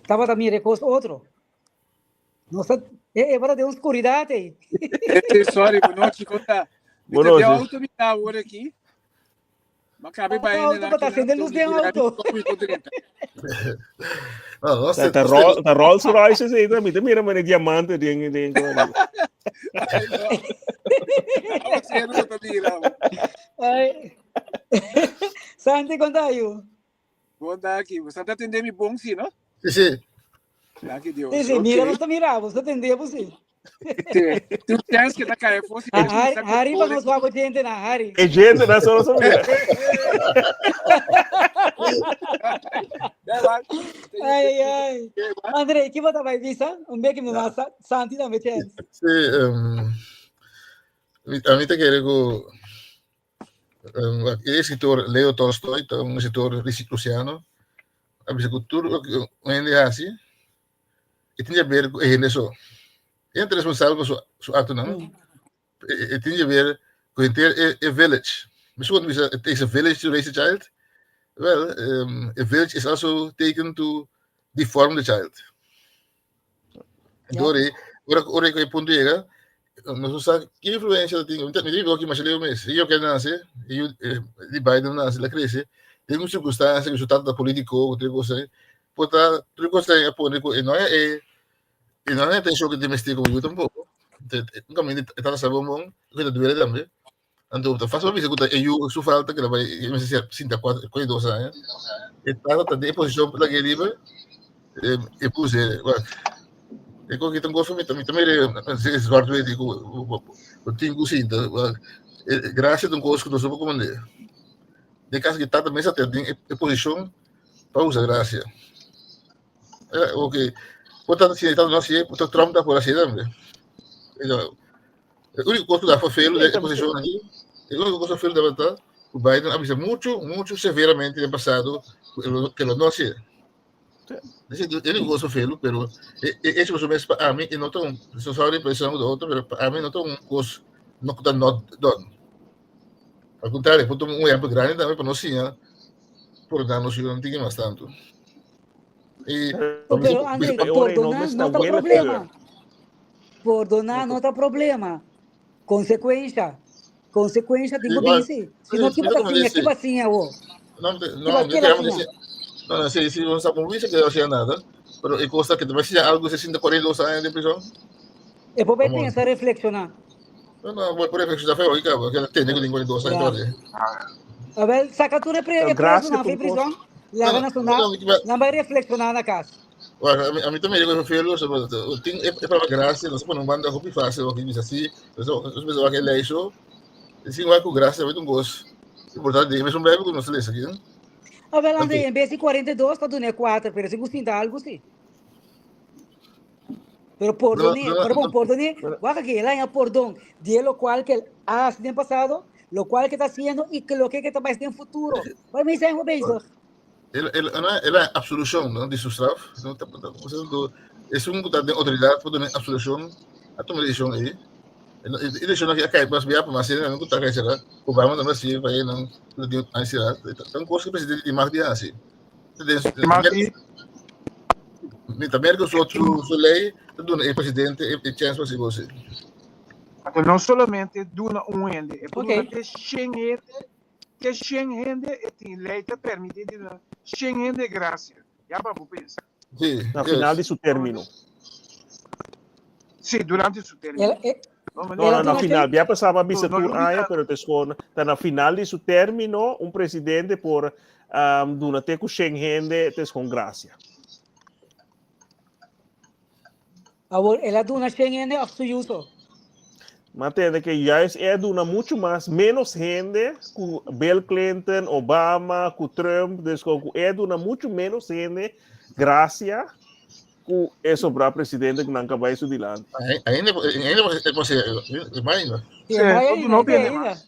tabata mira e kos otro. Nos ta, e, e tabata den un skuridat ei. Sorry, bonochi, kon ta? Mi ta den auto mi ta awor aki. Ma cabe ba auto pa ta sende luz den auto. No, no, ta, ta, ta Rolls Royce ese, mi te mira mane diamante den den. Ay. Santi, konta yu. Bon danki. Bo ta tende mi bon si, no? Sí, sí. Danki Dios. Sí, sí, mira, nos ta mira, bo ta tende bo sí. Sí. Tu chance que ta cae fosi. Harry, Harry pa nos wak gente na Harry. E gente na solo so mira. Ai, ai. André, que bota vai visa? Un bek mi na Santi tambe chance. Sí, um, a mi te kere ku E escritor Leo Tolstoy ta un escritor rusiano a bisa ku tur loke un hende hasi e tin di haber ku e hende so. E no ta responsabel pa su aktonan, e tin di haber ku henter e village. Mesmo ku bisa it takes a village to raise a child, well, a village is also taken to deform the child. Dor e, ora ora ku e punto yega, nos no sa ki influencia ta tin. Mi ta vive aki masha leu mes. E yu ke nase, e yu di Biden nase, el a krese den un sirkunstansia ku su tata ta politiko, ku tur e kos ei. Por ta tur e kos ei a pone ku e no e e no e atenshon ku e tin mester komo yu tampoko. Un kaminda e tata sa bon bon, ku ta duele tambe. Anto ta fácil pa bisa ku ta e yu su falta ku el a bai e mester ser sinta 42 aña. E tata ta den e posishon pa lag'é liber, e puse wak. E kon ki ta un kos mi ta mi ta mira e zwart wit ku bo tin ku sinta wak. Grasia ta un kos ku nos no por komand'é. Den kaso ku e tata mes a ta den e posishon pa usa grasia. Oke, por tata si e tata no hasié, Trump ta por hasié tambe. E único cosa que fue de posición aquí, e único cosa fue de verdad, que Biden ha visto mucho, mucho severamente en el pasado que lo no hacía. Es el único cosa fue, pero hecho por su mes para mí, y no tan, so sorry, pero de otro, pero para mí no tan un cosa, no está not done. Al contrario, punto un ejemplo grande también para no enseñar, por darnos no tiene más tanto. Y, pero André, perdonar no ta problema. Pordoná no ta problema. Konsekuensha. Konsekuensha tin ku bin si. Si no, kiba ta siña? Kiba siña awor? No, no, Kiba keda siña? No, no, si, si no sa por bisa que no hacía nada. Pero e cosa que te va a enseñar algo se siente 42 años de prisión. E por pensa, reflexioná. No, no, voy por reflexionar feo, oiga, porque la tiene que 42 años todavía. A ver, saca tu repre, preso na prisión, laga na sonar, nan bai reflexioná na casa. Bueno, a mi también digo felo, so tin e palabra gracia, no se pone un banda hopi fácil, o bisa así, so so bisa que lei so. Sin wa ku gracia, weet un gos. Importante, mes un breve ku nos lesa aquí. A ver, André, en vez de 42, ta dune 4, pero si gusta algo, sí. Pero pordone, No, no, pero bom, no. pordone, wak que él haya perdón de lo cual que él hace en pasado, lo cual que está haciendo y que lo que está más en futuro. Maar me zijn we bezig. El, el, el, el absolución, no, di su straf. No, ta, ta, o sea, do, es un de autoridad por tener absolución a tomar decisión ahí. E decisión que acá mas bia mas não tá que será. Obama não se vai não não tem ansiedade. Então coisa que presidente de mais dia assim. Também que os outros su lei, tudo o presidente e chance para você. No solamente duna un hende, e por Ok. duna te 100 hende, te 100 hende e tin lei ta permiti di duna 100 hende gracia. Ya pa bo pensa. Sí, Na final di su término. Sí, durante su término. El, el, No, No, Ela no, na duna final. Bia pasaba bisa No, no tur lubida. aña, pero het is gewoon, ta na final di su término, un presidente por duna te ku 100 hende, het is gewoon gracia. Awor, el a duna 100 hende of su yuso? Maar tende que juist e duna mucho mas, menos hende ku Bill Clinton, Obama, ku Trump, dus gewoon ku e duna mucho menos hende gracia ku e sobra presidente ku nan kabay su dilanti. Ainda, ainda pode ser, imagina. Sí, Sí, vai e ainda, no vai viene ainda. mas.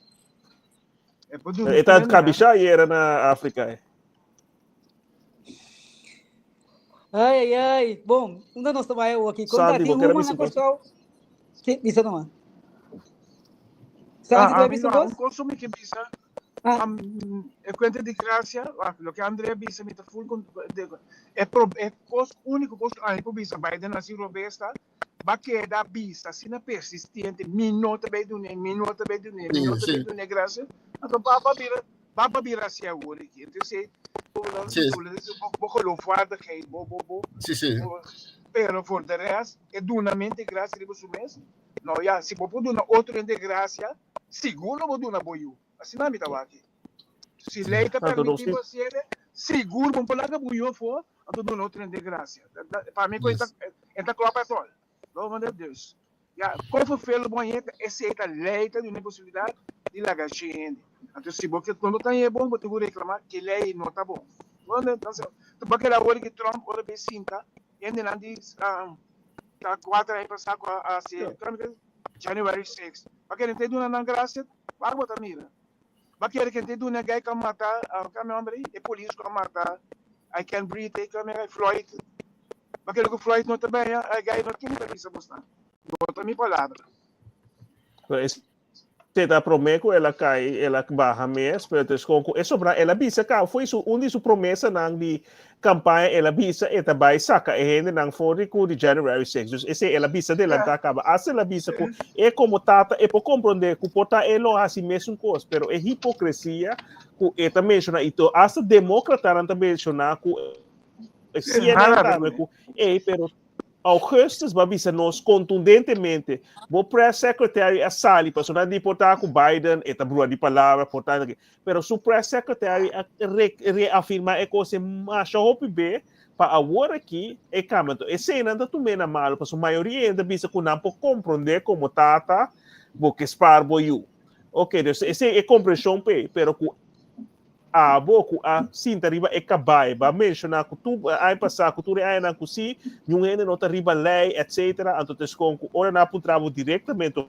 E por duna E ta hende, kabisha ayera na Afrika. Eh. Ai, ai, ai. Bom, unda nos ta bai awo aki? Kon ta Sandy, tin bo kere uma bisa na un kos? Kòrsou? Sí, bisa numa. Sandy, Ah, bo a mi bisa un no, kos? un kos mi ke bisa. Ah. E kuenta di gracia, ah, loke Andrea bisa mi ta full con, de, e pro, e kos, único kos ku ami por bisa Biden hasi robes ta, ba keda bisa asina persistente, mi no ta bay dun'é, mi no ta bay dun'é, mi no ta bay dun'é gracia, anto ba ba bira, ba ba bira así awor aki. Entonces, bo, bo, bo, bo geloofwaardigheid, bo, bo, bo, bo, pero voor de rest, e dunamente gracia riba su mes, no ya, si bo por duna otro hende gracia, sigur lo bo duna bo yu. Asina mi ta wak. Si ley ta Anto nos permiti tin bo haciele, sigur bo por laga bo yu afo, anto duna otro hende gracia. Pa mi cu e ta klop atol. Lo manda dus. Ya, con verveel bo hende, esey ta ley ta duna e posibilidad di laga shi hende. Anto si bo ke no ta hende bon, bo tin cu reclama ki ley no ta bon. Bo ta keda awor ki Trump ora bay sinta, hendenan di ta cuater aña pasa cu a haci Trump January 6. Ba kere te duna nan gracia? Wak bo ta mira. Ba kere ken te duna guy cu a mata, ka mi homber ei? E polis cu a mata I can't breathe ei, ka mi Floyd. Ba kere cu Floyd no ta baña, e guy no ken ta bisa bos nan. No ta mi palabra. Pero es te ta prome cu el a cay, el a baha mes, pero het is gewoon cu e sobra, el a bisa ca, foi su, un di su promesanan di campaña, el a bisa e ta bay saca e hendenan for di cu di January 6. Dus esey el a bisa delanta caba. Hasta el a bisa cu e como tata e por comprende cu por ta e lo haci mesun cos, pero e hipocresia cu e ta menciona y to, hasta democratanan ta menciona cu e CNN tambe cu, ey, pero Augustus ba bisa nos contundentemente, bo press secretary a sali, pasobra nan di por ta cu Biden e ta brua di palabra, por ta esaki, pero su press secretary a reafirma e cos e masha hopi be pa awor aki e cambia. Enton esey nan ta tum'e na malo, pasobra mayoria hende ta bisa cu nan por comprende como tata bo ke spaar bo yu. Ok, dus esey e comprension p'e, pero cu Abo ku a sinta riba e kabai, bo a menshoná ku tur aña pasá, ku tur e añanan ku sí, niun hende no ta riba lei, etcetera, anto ta eskon ku ora nan a puntra bo direktamente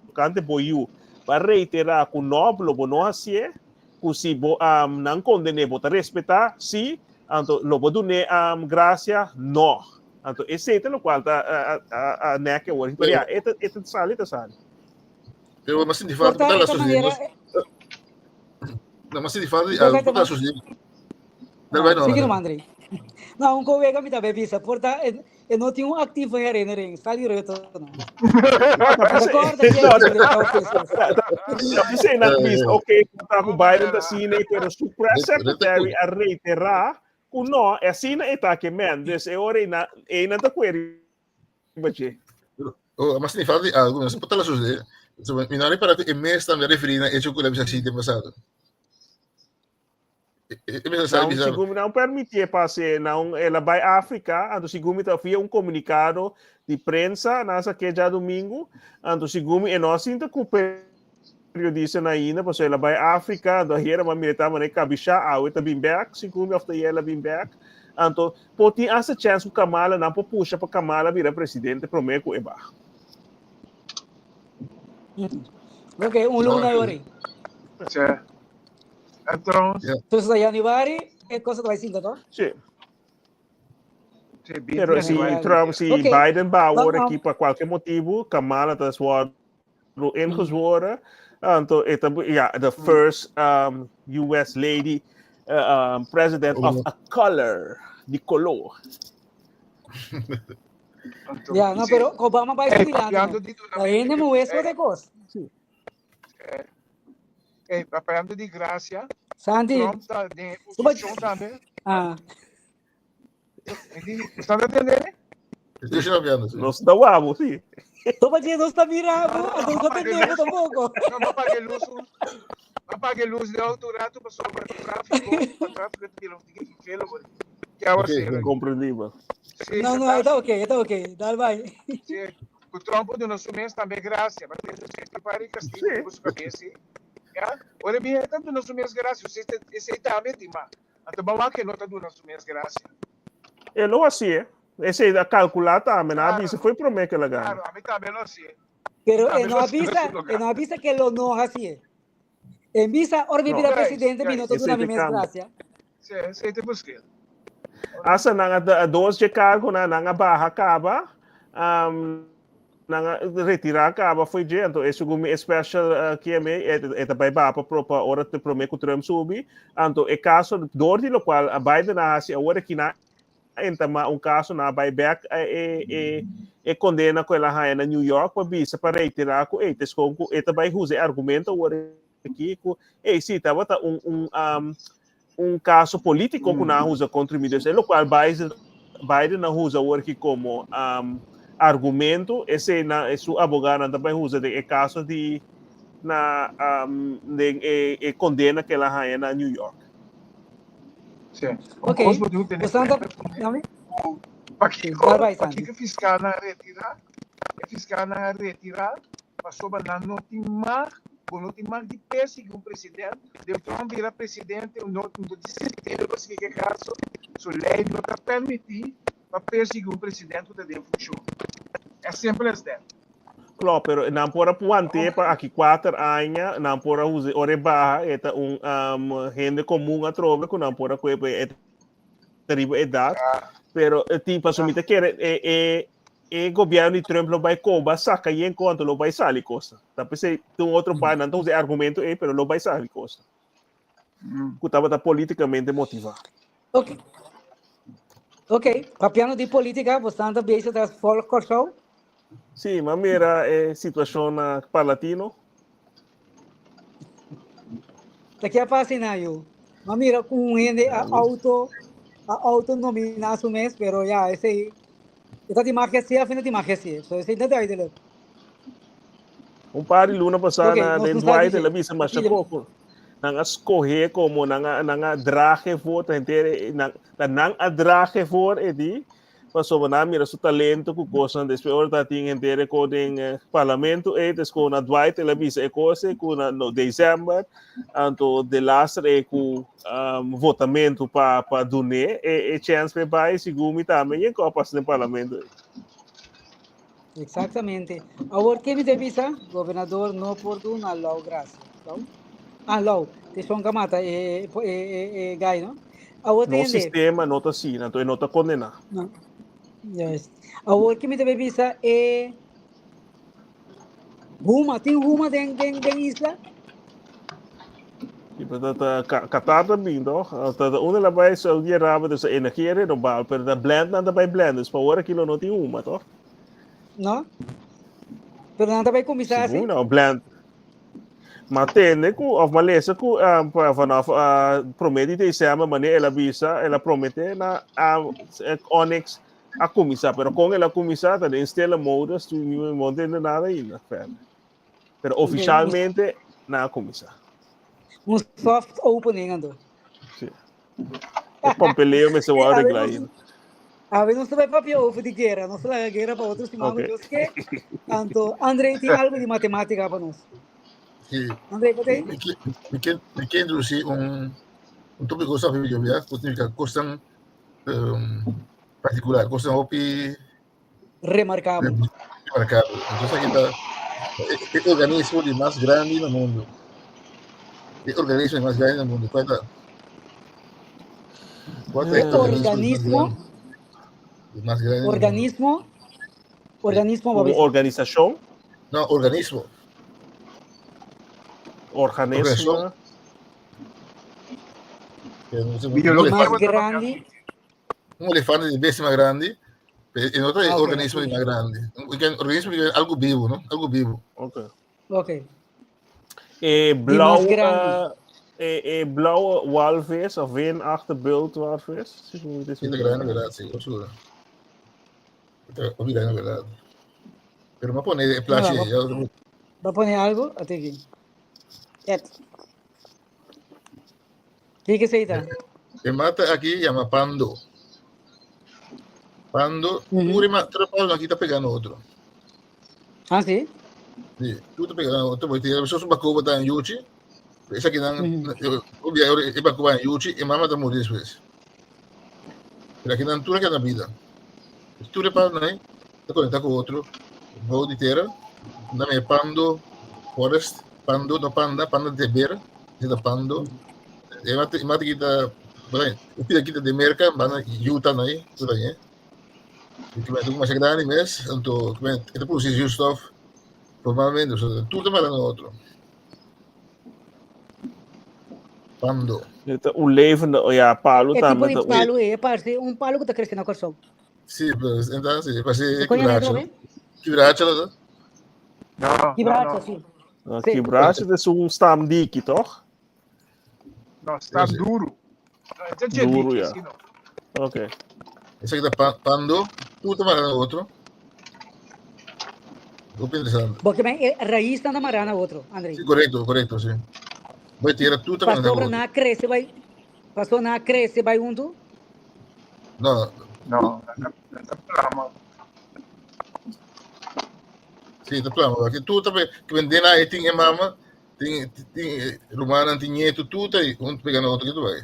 tokante bo yu, bo a reiterá ku nò, lo bo no hasié, ku si bo nan kondené bo ta respetá, sí, anto lo bo dun'é grasia, nò. Anto esei ta lokual ta a nèk awor. Pero ya, e ta sali, e ta sali. Pero bo sinti falta Por pa ta ta esta manera. No, mas sinti falta di algo pa ta Sigui no, André. No, un colega mi tambe bisa, por ta e no tin un activo herinnering, sali reto no. Recorda que No, dice na bisa, ok, ta ku Biden ta sine, pero su press secretary a reitera ku no, e asina e ta ke men, dus e ora e na ta kweri bache. Oh, mas sinti falta di algo, no se por ta la sucede. So, mi no repara ku e mes tambe referí na hecho ku la bisa así den pasado. E mester sa Não, bisa. segun não permitir passe, não, ela vai África, anto segun mi ta via un comunicado di prensa, nasa que já domingo, anto segun mi e no sinta ku periodista na ainda, paso ela vai África, anto hier ma mira ta mane kabisha awe ta bin back, segun mi of ta ela bin back. Anto por tin hasta chance ku Kamala nan por pusha pa Kamala bira presidente prome ku e ba. Ok, un luna yori. Sí. Entonces, Ja. Entonces, na januari, e cosa ta bai sinta, toch? Sí. sí, 20 Pero si januari. Trump, si Ok. Biden va ahora Vamos. aquí pa cualquier motivo, Kamala ta zwaar ingezworen. Anto, e ta, ja, the first US lady president of a color, di color. Anto, Ja, no, sí. pero Obama bai Hey, su dilanti, papiando no. di La hende muhe es otra cos. Hey, papiando di gracia, Santi, Trump ta den Suba- posicion tambe. ah, Está me entendendo? Estoy papiando, sí. Nos da wabo, sí. Toma dia nos ta mira bo, anto nos no tendemos tampoco. No, ma apaga luz. Apaga luz de auto rato pa sobre tráfico, pa tráfico de los que lo Que agora Ok, sim. Comprendí, Sí, No, no, está ok, está ok. Dal bai. Sí. O Trump de nosso mês também graça, mas tem que para e castigo Sí. por sua cabeça. Ja? Ora bem, é tanto nosso mês graça, você esse também tem ma. Então bom que não tá do nosso mês graça. E lo hacía. Ese da calcular también, Claro. avisa, foi promê que ela gana. Claro, a mim também não sei. Pero Ah, e no pero avisa, eso es e no avisa que lo no hacía. En visa, ora mi No. bira Guys, presidente, mi guys. no ta Ese duna mi te mes cambia. gracia. Sí, sí, te busquei. Asa nang a dos de cargo na nang a barra acaba, nang a retirar acaba foi de então esse gumi special QMA é é também ba pa propa ora te promê que Trump subi, anto e caso dor de lo qual a Biden a hasi agora que na entama un caso na buyback e e e condena com ela raia na New York pa bisa pa retirar ku e tes com e também usa argumento agora aqui ku e sim tava tá um um um, un caso político ku nan usa contra mi, dus e locual Biden Biden a usa awor aki como um, argumento, ese na e su abogadonan ta bai usa den e caso di na um, den e, e condena que ela haña na New York. Sí. Ok. Kos bo tin Bo santa, dame. Pakiko, Dal bai, Santi. pakiko fiskalnan a retira? E fiskalnan a retira pasobra nan no tin mag, bo no tin mag di persigui un president, den Trump bira presidente no no tin sentido pa sigui ke kaso, su ley no ta permiti pa persigui un president ku ta den funshon. As simple as that. Klo, pero nan por a want'é pa aki kuater aña, nan por a usa ora e baha, e ta un um, hende komun atrobe ku nan por a kue e ta riba edat. Pero tin paso mi ta kere e e e gobierno di Trump lo bai koba saka yen konto lo bai sali kosa. Ta p'esei tin un otro banda nan ta usa e argumento ei pero lo bai sali kosa. Ku tabata politikamente motivá. Ok. Ok, papiando di politica, bosnan ta bezig ta volg Kòrsou? Sí, m'a mira e situashon na Parlatino. Ta ke a pasa einan yu? M'a mira ku un hende a auto a auto nominá su mes, pero ya, esei e ta di magia si of e no di magia si. So esei no duidelijk. Un par di luna pasá Ok, na nos den no sa Dwight dje. el a bisa masha Pide. koko. Nan a skohé komo nan a nan a draag voor ta henter e nan ta nan a draag voor e di pasobra nan a mira su talento ku kosnan despues ora ta tin henter e ko den parlamento ei des ku na Dwight el a bisa e kos ei ku na no december anto delaster ei ku votamentu pa pa dun'é e e chèns pa e bai segun mi tambe yen ku a pasa den parlamento ei. Exactamente. Awor ke mi ta bisa? Gobernador no por duna Lou gracia. Lou? Ah, Lou. Te son ka mata e, e, e, e gai, no? Awor No tende. sistema no ta asina, anto e no ta condena. No. Juist. Awor ke mi ta bisa e huma, tin huma den den den isla? Sí, pero ta, ta, Ka- Qatar ta bin, toch? Ta, ta, unda la bai Saudi Arabia, dus energia renovabel, pero ta blend nan ta bai blend, dus pa ora kilo no tin huma, toch? No? Pero nan ta bai kuminsá Sigur así? no, blend. Ma tende ku, of ma lesa ku um, pa, vanaf uh, prome di december, wanneer el a bisa, el a promete na um, Onyx a kuminsá, pero kon el a kuminsá ta den stille modus, tu no tende nada ainda, verder. Pero oficialmente na a kuminsá. Un soft opening ando. Sí. E papeleo mester wou arregla ainda. Awe nos ta bai papia over di guera. Nos ta laga guera pa otro siman ku Dios ke. Anto André tin algo di matemática pa nos. Sí. André, bo tin? Mi ke, mi ke, mi ke introducí un, un tópico sa video ya, ku significa kosnan um, particular, kosnan hopi Remarkabel. remarkabel. Entonces aki ta e, e organismo di mas grandi na mundo. E organismo di mas grandi na mundo. Kual ta? Kual ta e E organismo organismo, di mas grandi na mundo? organismo, organismo, Un babis. organisashon, No, organismo. organismo. Que no sé, un Biología Mas elefante, grandi. un elefante de bestia más grande, pero en otro Ah, ok. organismo de más grande. Un organismo es algo vivo, ¿no? Algo vivo. Ok. Ok. E Di mas blauw, grandi. eh, e, e blauwe walvis of winachterbult walvis. Sí, hoe het is Sí, está grande, ¿verdad? Sí, seguro. Está muy grande, ¿verdad? Pero me pone el No, plache, va, ya, va a poner algo. Ate aki. Et. Kiko esei ta? E mata aki yama pando. Pando, Uhum. tur e tur palo aki ta pega na otro. Ah, si? Si, tur ta pega na otro, porque so su bakoba ta en yuchi, esaki nan, Uhum. obvia e bakoba en yuchi, e mama ta muri despues. Pero aki nan tur a keda na bida. Tur e palo nan ta conecta cu otro, bou di tera, nan e pando forest, pando no panda, panda de ber, ese ta pando. E mata, e mata kita, e pida kita de Merca, banda Utah nan, tur ahí. E que tu mas grande mes, anto, e ta produci zuurstof formalmente, o sea, tur ta mara na otro. Pando. Ta un levende, oh ja, palo E tipo tambe di ta un. palo e parse un palo ku ta krese na Kòrsou. Sí, pues, entonces, sí, parece Kon yama quebracho. e Quebracho, no? No, no, Quebracho, no. sí. No, Sí. Quebracho is un stam diki, toch? No, sta Sí. duro. No, e ta Duro, diki, ja. sí, no. Ok. Esaki ta pando, tur ta mara na otro. Hopi interesante. Porque men, e raiz ta mara na otro, André. Sí, correcto, correcto, sí. Bai tera, tur ta mara na Pasobra otro. na crece bai, paso na crece bai hunto. No, No, na ta plama. sí, ta plama. Aki tur ta pe, que ven dena aí tin e mama, tin tin rumannan, tin nieto, tur ta aí, un pega na otro que tu bai.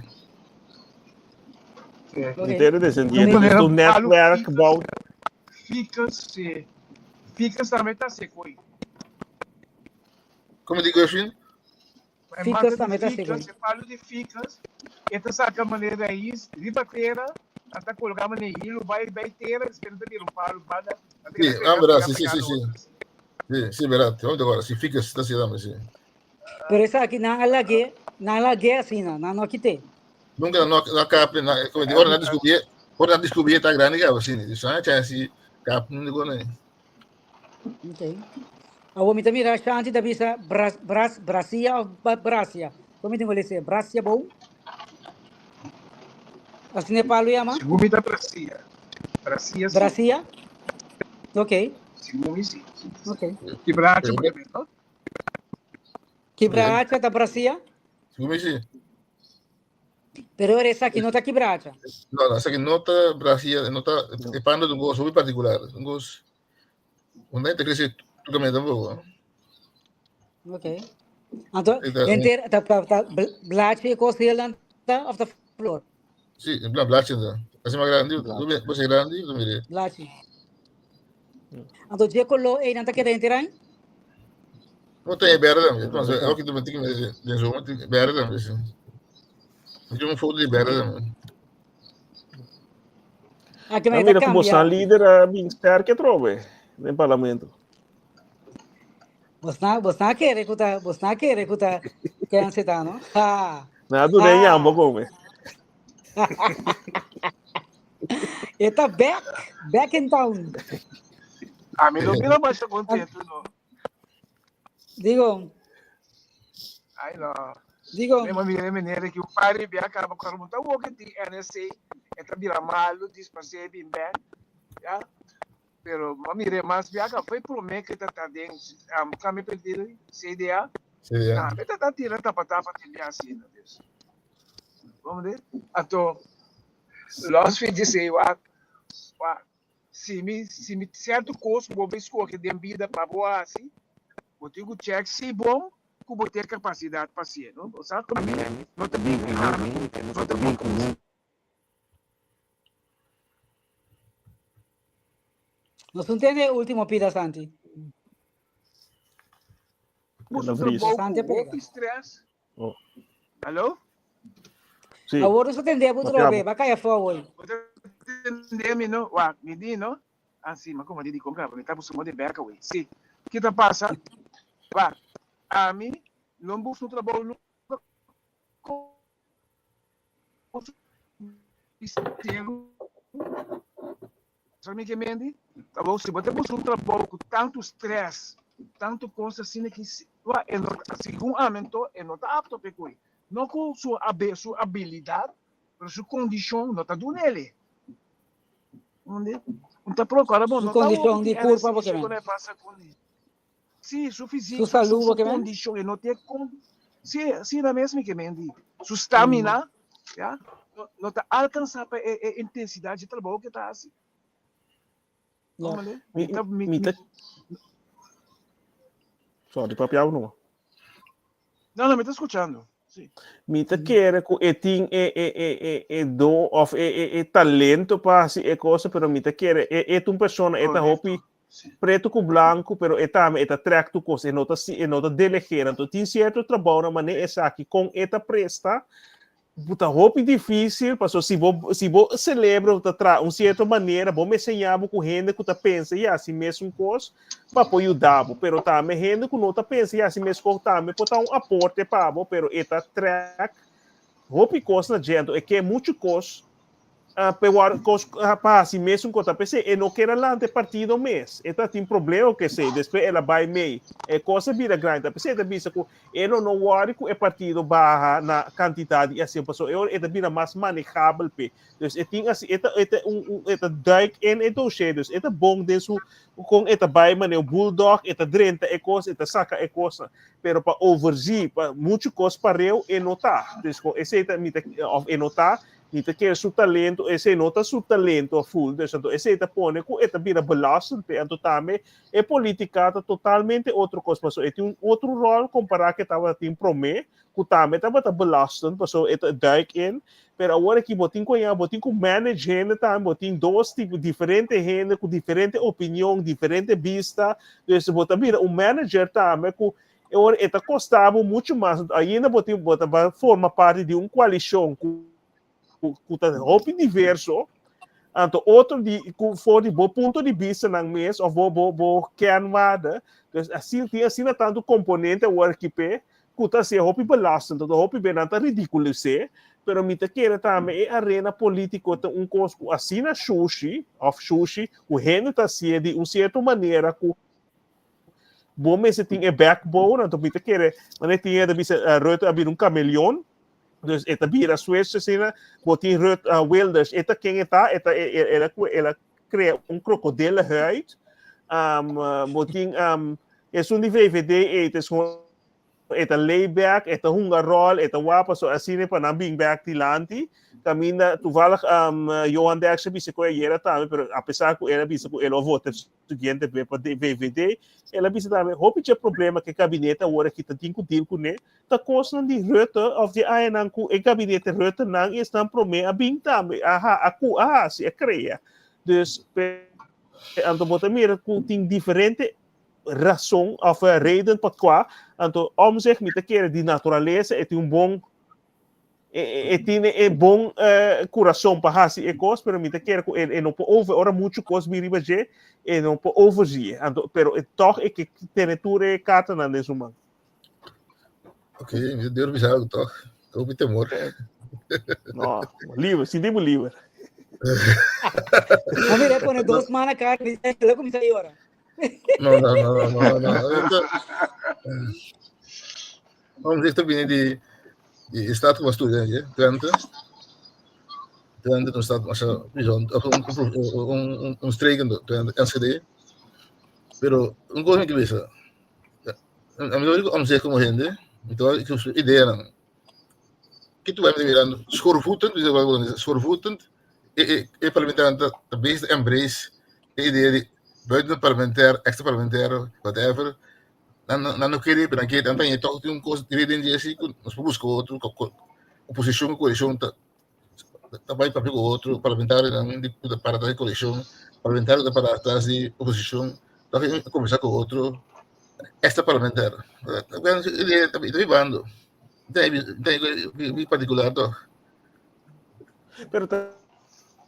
Sí. Ok. Entende descendiente. André, Dus un palo netwerk ficus, bouwt. ficus, sí. Ficus tambe ta seco aí. Como digo, Gershwin? E Ficus mata di tambe ta seco ficus, e palo di ficus, e ta saca manera raiz riba tera, nan ta colga manera hilo bai bai tera, despues ta bira un palo banda, nan ta Sí, keda ah, pega verdad, pega sí, sí, pega sí, na sí. otro. Sí, sí, verdad. Vamos agora, sí, ficus, ta así, sí. Pero esaki nan a lag'é, nan a lag'é asina, nan no a kit'é. Nunca no no cap na como digo, ora na descubrí, ora na descubrí ta grande que así, dice, ah, cha así, cap no digo nee. Ok. Awor mi ta mira Shanti ta bisa bras, bras, brasia of brasia. Kon mi tin ku lese? Brasia bou? Asina e palu yama? Segun mi ta brasia. Brasia si. Brasia? Ok. Segun mi si. Ok. Kibracha por ejemplo, no? Kibracha ta brasia? Segun mi si. Pero ora esaki no ta kibracha. No, no, esaki no ta brasia, no ta, e pando ta un gozo muy particular, un gozo. Un gente crece tu caminho tampoco. Ok. Anto, Eta, enter, ta, ta, ta, blachi e cos heel dan ta, of ta flor? Sí, en plan blachi ta. Así más grande, tú ves grande, tú mire. Blachi. Anto, je color ei dan ta keda enter aí? No tem verde também. Entonces, é o que tu me tem que me dizer, de zoom, tem verde também, sim. Eu tenho uma foto de verde também. Ah, que Nou, me ta mira como cambia. san líder a bin sterke trobe den parlamento. Bos na kere ku ta, bos na kere ku ta Ken Cetano. Ha. Na doe den Ah. jambo come. E ta back, back in town. Ami no mira masha contento, no. Digo, Ai, no. digo, Mi mira manera que o pare bem acaba com a monta o que tem NSA, entra bira malo, dispensei bem bem, ya. Pero ma mira mas bem acaba foi pro me que tá tá dentro, am kami perdido CDA. Sí, ya. Ah, me tá tá tira tapa tapa tem bem assim, Deus. Bon di? Anto, los fi dise, wak, wak, si mi, si mi sierto kos ku bo bai skohe den bida pa bo hasi, bo tin ku chèk si bon ku bo tin e kapasidat pa hasié, no? Bo sa ku mi no ta bin ku ami, no ta bin ku mi. Nos no tende e último pida, Santi. Boso trabou ku hopi stress. Oh. Hallo? Sí. Awor nos ta tende bo trobe, ba kaya afó awor. Bo ta tende mi no? Wak, mi di no? Ah, sí, ma como di di con caba, mi ta busca mo de bek away. Sí. Ki ta pasa? Wak, ami no busca un trabou nunca con Sabe mi ke mendi? Trabou, si bo ta busca un trabou ku tantu stress, tantu kos asina ki wak e no ta, segun ami anto, e no ta apto pa e koe. No ku su su abilidat, pero su kondishon no ta duna el e. Un ta prokura bon, Su no ta kondishon hopi di di kurpa bo ke ehersisio ku men. no e pasa kuné. Sí, su Su físico, su, salú su bo ke men. kondishon, e no tin kon, sí, sí, na mes mi ke men di. Su stamina, ya, no, no ta alkansá pa e, e intensidat dje trabou ke ta hasi. Ya. Komende? Mi, Mi ta, mi, mi mi, ta, sorry, papia no. no, no, mi ta skuchando. Sí. Mi ta kere ku e tin e, e, e, e, e don of e, e, e talento pa hasi e cosa, pero mi ta kere e, e ta un persona, e ta hopi Correcto. Sí. preto ku blanku, pero e tambe e ta trek tur kos, e no ta si, e no ta delegera. Anto tin sierto trabounan manera esaki kon e ta presta, bo ta hopi difícil, paso si bo si bo celebro ta traha un sierto manera, bo mester siña bo ku hende ku ta pensa i hasi mesun kos pa por yuda bo. Pero tambe hende ku no ta pensa i hasi mes kos tambe por ta un aporte pa bo, pero e ta trek hopi kos na dje, anto e ke muchu kos pa e wòrdu kos pa hasi mesun kos. Ta p'esei e no kere lanta e partido mes. E ta tin problema ku esei. Despues el a bai mei. E kos a bira grandi. Ta p'esei e ta bisa ku e lo no wòri ku e partido baha na kantidat di asiento pasobra e ora e ta bira mas manegabel p'e. Dus e tin asi e ta e ta un un e ta duik in e dossier. Dus e ta bon den su kon e ta bai manera un bulldog e ta drenta e kos e ta saka e kosnan. Pero pa overzie pa muchu kos pareu e no ta. Dus kon esei ta mi ta òf e no ta Mi ta kere su talento, esei no ta su talento a full, dus anto esei ta pone ku e ta bira belastend p'e, anto tambe e politica ta totalmente otro kos, pasobra e tin un otro rol kompará ku e tabata tin promé, ku tambe tabata belastend, pasobra e ta duik in, pero awor aki bo tin ku haña, bo tin ku manage hende tambe, bo tin dos tipo diferente hende ku diferente opinion, diferente bista, dus bo ta bira un manager tambe ku E ora e ta kosta bo muchu mas. Ainda bo tin bo ta forma parti di un koalishon ku ku ta hopi diverso. Anto otro di ku for di bo punto di bista nan mes of bo bo bo kernwaarde. Dus asina tin asina tantu komponente awor aki p'e ku ta hasié hopi belastend, ta hopi be nan ta ridikulis'é. Pero mi ta kere tambe e arena polítiko ta un kos ku asina shushi of shushi ku hende ta hasié di un sierto manera ku Bo mester tin e backbone, anto mi ta kere, wanneer tin e ta bisa uh, Rutte a bira un kameleon, dus e ta bira switch asina, bo tin Rutte, uh, Wilders, e ta ken e ta, e ta e, e, el a el a crea un krokodillenhuid, um, uh, bo tin um, esun di VVD e ta gewoon e ta lay back, e ta hunga rol, e ta wapa, so asina pa nan bin back dilanti. Caminda, toevallig um, Johan Derksen bisa ku ayera tambe, pero a pesar ku el a bisa ku el lo vota siguiente be pa VVD, el a bisa tambe, hopi dje problema ku e gabinete awor aki ta tin ku deal kuné, ta kosnan di Rutte of di añanan ku e gabinete Rutte nan i esnan promé a bin tambe, a ha, a ku a hasi, a krea. Dus, pe, anto bo ta mira ku tin diferente rason of reden pa kua, anto Omtzigt mi ta kere di naturalesa e tin un bon e, e tin e bon uh, kurason pa hasi e kos, pero mi ta kere ku e, e no por over, ora muchu kos bin riba dje, e no por overzie. Anto, pero e toch e ke tene tur e kartanan den su man. Ok, mi ta deur bisa algo toch. Hopi temor. No, liber, sinti bo liber. A mira, pone dos manos acá, lo comienza a llorar. No, no, no, no, no, no. Omtzigt bini di di stad ku studia hier, Twente. Twente is een stad masha bijzonder, of un, un, un, un streek in Twente, Enschede. Pero un kos mi ke bisa. A mi lo digo Omtzigt komo hende, mi ta idea nan. Kiko bai mirando? Schoorvoetend, schoorvoetend, e, e, e parlementario ta, ta bezig te embrace e idea di buiten parlementair, extra parlementair, whatever. Nan, nan no kere, pero nan kere, nan ta toch un kos reden di así, nos por busca otro, oposicion, coalition, ta, ta bai papia ku otro, parlamentario nan di ta para atrás di coalition, parlamentario ta para atrás di oposicion, toch comenzá ku otro, extra parlamentario. Ta bibando. Particular toch. Pero ta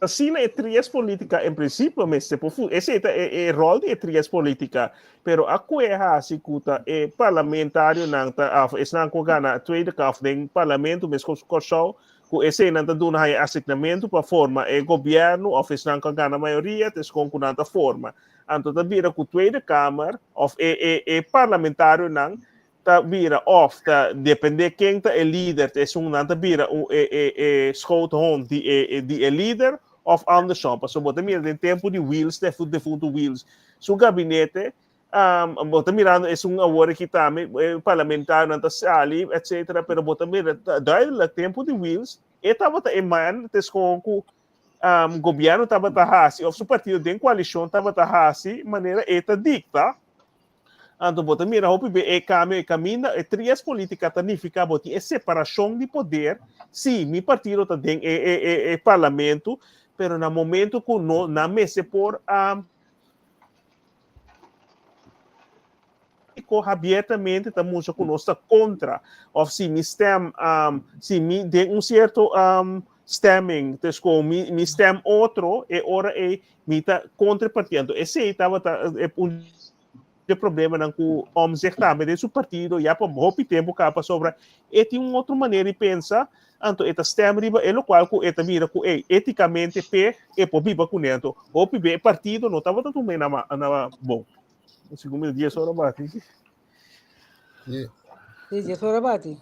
asina e trias politica en principio mester por fu esei ta e, e rol di e trias politica pero a kue hasi ku ta e parlamentarionan ta af esnan ku gana Tweede Kamer den parlamento meskos Kòrsou ku eseinan ta duna haña asignamentu pa forma e gobièrnu òf esnan ku a gana mayoria ta eskon ku nan ta forma anto ta bira ku Tweede Kamer òf e e e parlamentarionan ta bira of ta depende ken ta e lider ta esun nan ta bira un e e e schoothond di e e di e lider of andersom pasobra bo ta mira den tempo di Wiels defunto Wiels su gabinete um, bo ta mirando esun awor aki tambe e parlamentarionan ta sali etcetera pero bo ta mira duidelijk tempo di Wiels e tabata e man ta escoge ku um, gobierno tabata hasi of su partido den coalicion tabata hasi manera e ta dicta. Anto bo ta mira hopi be e cambio e caminda e trias politica ta nifica bo tin e separacion di poder. Si, mi partido ta den e e e, e parlamento, pero na momento cu no nan mester por um, abiertamente ta mustra cu nos ta contra of si mi stem um, si mi den un cierto um, stemming dus con mi, mi stem otro e ora e mi ta contra e partido. Anto esei tabata e un de problemanan ku Omtzigt tambe den su partido ya pa hopi tempu kaba pasobra e tin un otro manera di pensa, anto e ta stem riba e lokual ku e ta mira ku ey etikamente p'e e por biba kuné. Anto hopi be e partido no tabata tum'é na na bon. Segun mi dies ora bati. Sí, dies ora bati.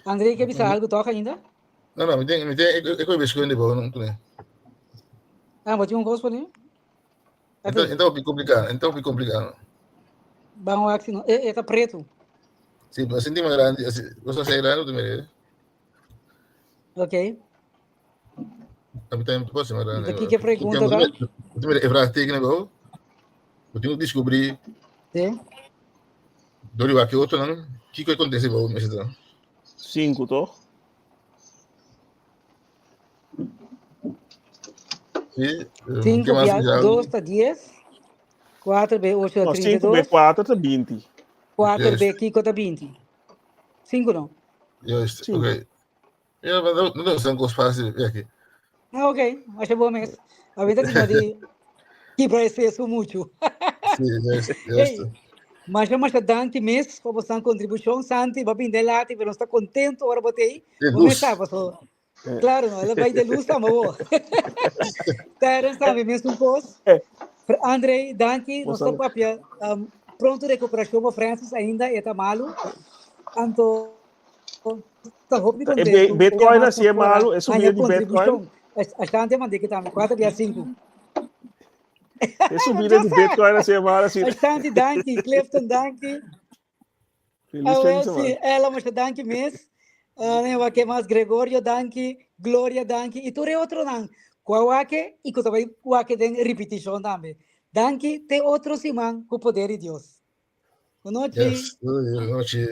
André ke bisa algu tòg ainda? No, no, mi tin, mi tin, e koe beskuende bo, no kuné. Ah, bo tin un kos pone? Então, então hopi complicado, então hopi complicado. Ban wak si no, e, e ta preto. Sí, pero senti más grande, así, vos no grande, tu mire. Ok. A mí también pode ser más grande. Aqui que pergunta, tá? Tu mire, e vraagteken bo. Bo tin que descobrir. Sí. Dori wak outro não, que que acontece bo, mas então. Cinco, toch? Sí, 5 bia 2 ta 10, 4 be 8 ta 32. 5 be 4 ta 20. 4 be kiko ta 20. 5 no. Juist, oké. Okay. Ja, maar dat, dat is een kost fácil. Ja, aqui. Ah, ok. Acho bom mesmo. A vida tinha de quebrar esse peso muito. Sí, juist, juist. Hey, mas mas danki mes pa boso contribucion. Santi, va bin delante, pero nos ta contento ora bo tei. De Bo mes luz. sa, paso. Claro, no, ela vai de luz tamba bo. Terence tambe mes un cos. André, danki, nos ta papia um, pronto recuperacion pa Francis ainda e ta malo. Anto ta hopi contento. Bitcoin así é malo, é subida de Bitcoin. Astante mandei que tambe 4 dia 5. É subida de Bitcoin assim é malo assim. Astante, danki, Clifton, danki. Feliz fin de semana. Ela masha danki mes. Uh, que mais Gregorio danki, Gloria danki e tur e otro nan. Kua wake e ku ta bai wake den repetition tambe. Danki te otro siman ku poder di Dios. Boa nochi. Yes, boa nochi.